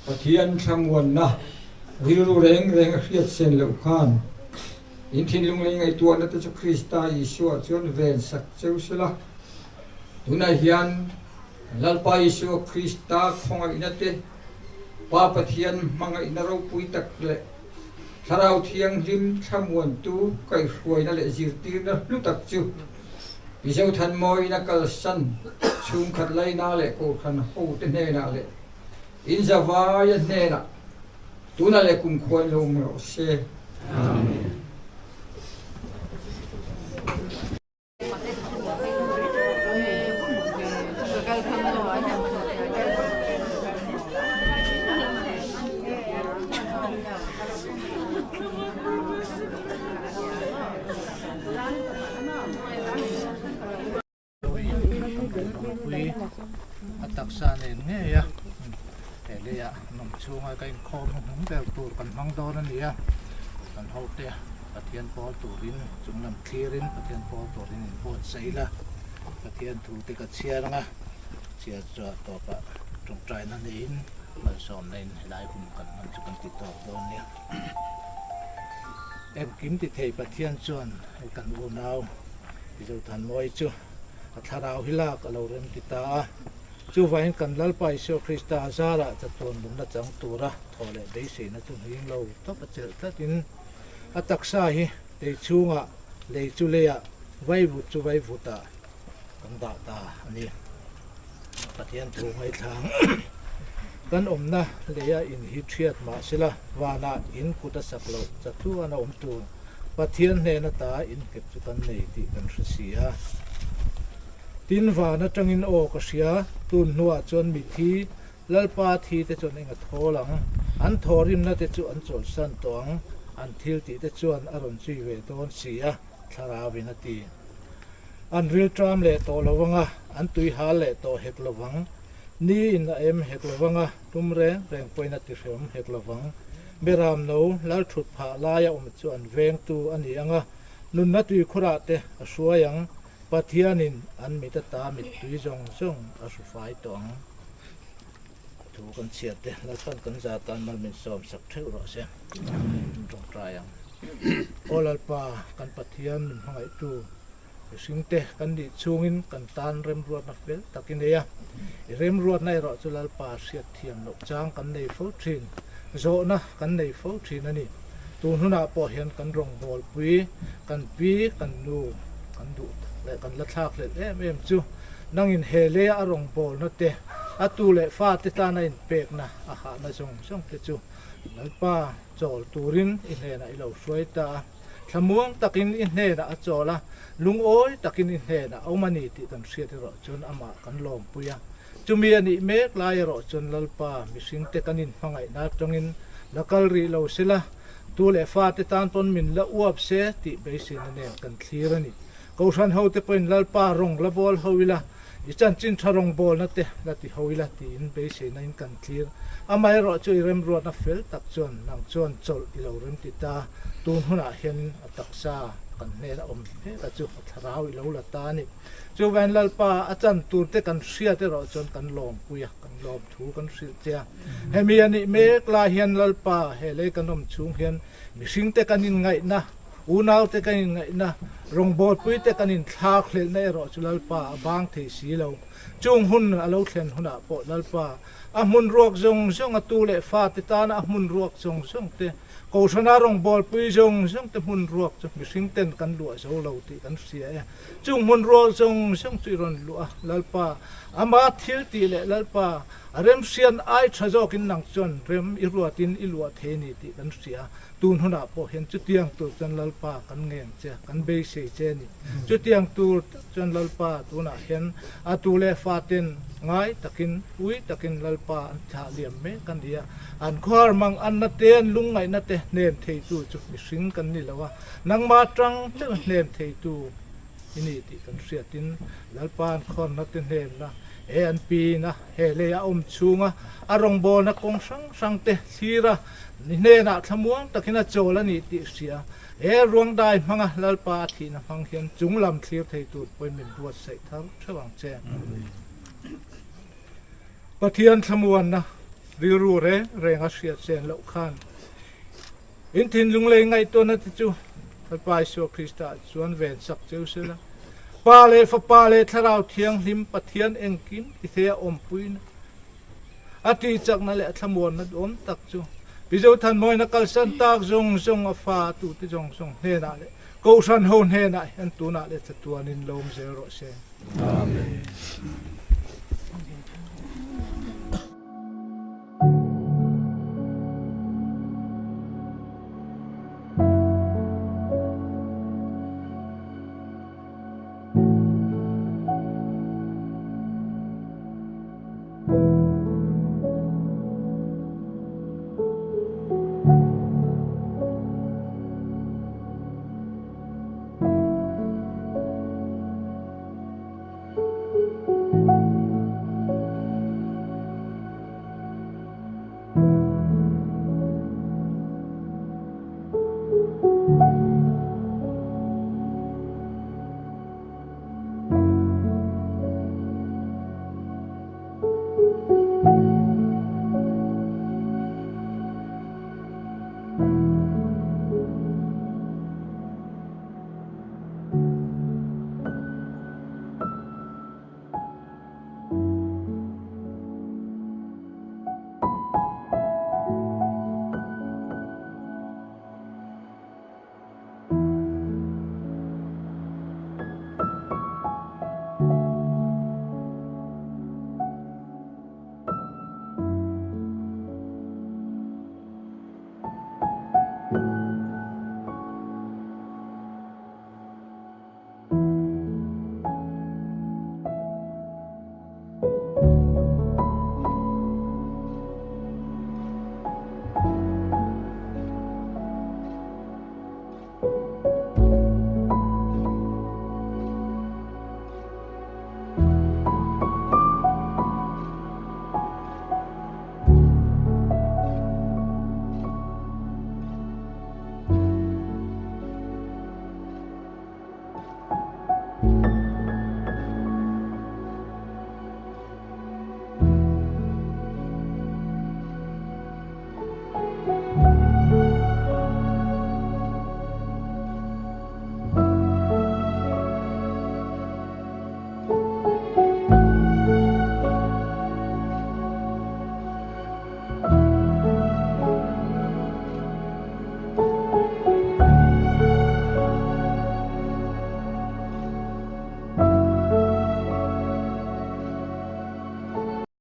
Pathian thlamuanna rilru reng reng a hriat sen loh khan in thinlung lei ngaihtuahna te chu Krista Isua chuan ven sak cheu sela. Tunah hian Lalpa Isua Krista khawngaihna te, Pa Pathian hmangaihna ropui tak leh Thlarau Thianghlim thlamuantu kaihhruaina leh zirtirna hlu tak chu Mizo Thanmawiin a kalsan chhungkhat laina leh Kohhran hote hnenah leh inzavaia hnenah tunah leh kumkhuan lo awm rawh se. Amen. A taksa nen ngei a he leia nawm chhunga ka inkhawm hnuhnung ber tur kan hmang dawn a ni a kan hote Pathian pawl turin chunglam thlirin Pathian pawl turin in buatsaih ila Pathian thu te ka chhiar ang a chhiar chhuah tawpah tawngtaina neiin malsawmna in helai hun kan hman chu kan ti tawp dawn nia. Engkim ti thei Pathian chuan hei kan unau Mizothanmawi chu a thlarau hi lak a lo rem ti ta a, chuvangin kan Lalpa Isua Krista zarah chatuan lungna chang tura thaw leh beiseina chu hling lo tawp a chelh tlatin a taksa hi lei chhungah lei chu leiah vaivut chu vaivutah kan dah ta a ni. Pathian thu ngaithlang kan awmna leia in hi thiat mah sela vanah in kut a sak loh chatuan a awm tur Pathian hnen ata in nghet chu kan nei tih kan hre si a. Tin van atangin aw ka hria, tun hnuah chuan mithi Lalpa thi te chuan eng a thawl ang, an thawhrimna te chu an chawlhsan tawh ang, an thil tih te chuan a rawn zui ve dawn si a, Thlarauin a ti. An rilṭam leh tawh lo anga, an tui hal leh tawh hek lo vang. Ni in a em hek lo vanga, tum reng reng pawhin a tihrehawm hek lo vang. Beram no lal thut phah laia awm chu an vengtu a ni anga, nunna tuikhurah te a hruai ang, Pathianin an mit ata mittui zawng zawng a hrufai tawh ang. thu kan chhiar te Lalpan kan za tan mal min sawm sak theuh rawh se. Tawngtai ang. Aw Lalpa, kan Pathian min hmangaihtu mihringte kan nih chhungin kan tan remruatna fel tak i nei a. I remruatna erawh chu Lalpa hriat thiam loh chang kan nei fo thin, zawhna kan nei fo thin a ni. Tun hunah pawh hian kan rawngbawlpui, kan pi, kan nu, kan duh leh kan la thlak hlelh em em chu nangin he leia a rawngbawlna te, a tu leh fate tana inpekna a hahna zawng zawng te chu Lalpa chawl turin i hnenah i lo hruai ta a. Thlamuang takin i hnenah a chawl a, lungawi takin i hnenah a awm a ni tih kan hriat erawh chuan amah kan lawmpui a. Chumi a nih mek lai erawh chuan Lalpa mihringte kan inhmangaihna atangin la kal rih lo sela, tu leh fate tan pawn min la uap se tih beiseina nen kan thlir a ni. Kohhran hote pawhin Lalpa rawng la bawl ho ila, i chanchin tha rawng bawlna te la ti ho ila tiin beiseina in kan thlir. Amaherawh chu i remruatna fel tak chuan nang chuan chawlh i lo remti ta, tun hunah hianin a taksa kan hnen a awm mek a chu a thlarau i lo la ta a ni. Chuvain Lalpa a chan tur te kan hriat erawh chuan kan lawmpui a, kan lawm thu kan hrilh che a. Hemi a nih mek lai hian Lalpa he lei kan awm chhung hian mihringte kan inngaihna, unaute kan inngaihna, rawngbawlpuite kan inthlak hlelhna erawh chu Lalpa a bang thei si lo. Chung hun a lo thlen hunah pawh Lalpa a hmun ruak zawng zawng a tu leh fate tana a hmun ruak zawng zawng te, Kohhrana rawngbawlpui zawng zawng te hmun ruak chu mihring ten kan luah zo lo tih kan hria e. Chung hmun ruak zawng zawng chu i rawn luah a, Lalpa, ama thil tih leh Lalpa, a remhrian ai tha zawkin nang chuan rem i ruatin i luah thei ni tih kan hria. Tun hunah pawh hian chutiang tur chuan Lalpa kan ngen che, kan beisei che a ni. Chutiang tur tak chuan Lalpa tunah hian a tu leh faten ngai takin, ui takin Lalpa an thlah liam mek a ni a. An khuar mang anna te, an lungngaihna te hnem theitu chu mihring kan ni lo a, nangmah atang chauh hnem theitu i ni tih kan hriatin Lalpa an khawnna te hnemna, he an pina, he lei a awm chhunga a rawngbawlna kawng hrang hrang te thlir a, ni hnenah thlamuang takin a chawl a ni tih hria. He ruangdai hmanga Lalpa a thihna hmang hian chung lam thlir thei tur pawhin min buatsaih thar theuh ang che. Pathian thlamuanna rilru reng reng a hriat chen loh khan in thinlung lei ngaihtuahna te chu Lalpa Isua Krista ah chuan ven sak cheu sela. Pa leh Fapa leh Thlarau Thianghlim Pathian engkim tithei a awmpuina a tihchakna leh a thlamuanna duhawm tak chu Mizo Thanmawina kalsan tak zawng zawng a fa a tute zawng zawng hnenah leh Kohhran ho hnenah hian tunah leh chatuanin lawm zel rawh se. Amen.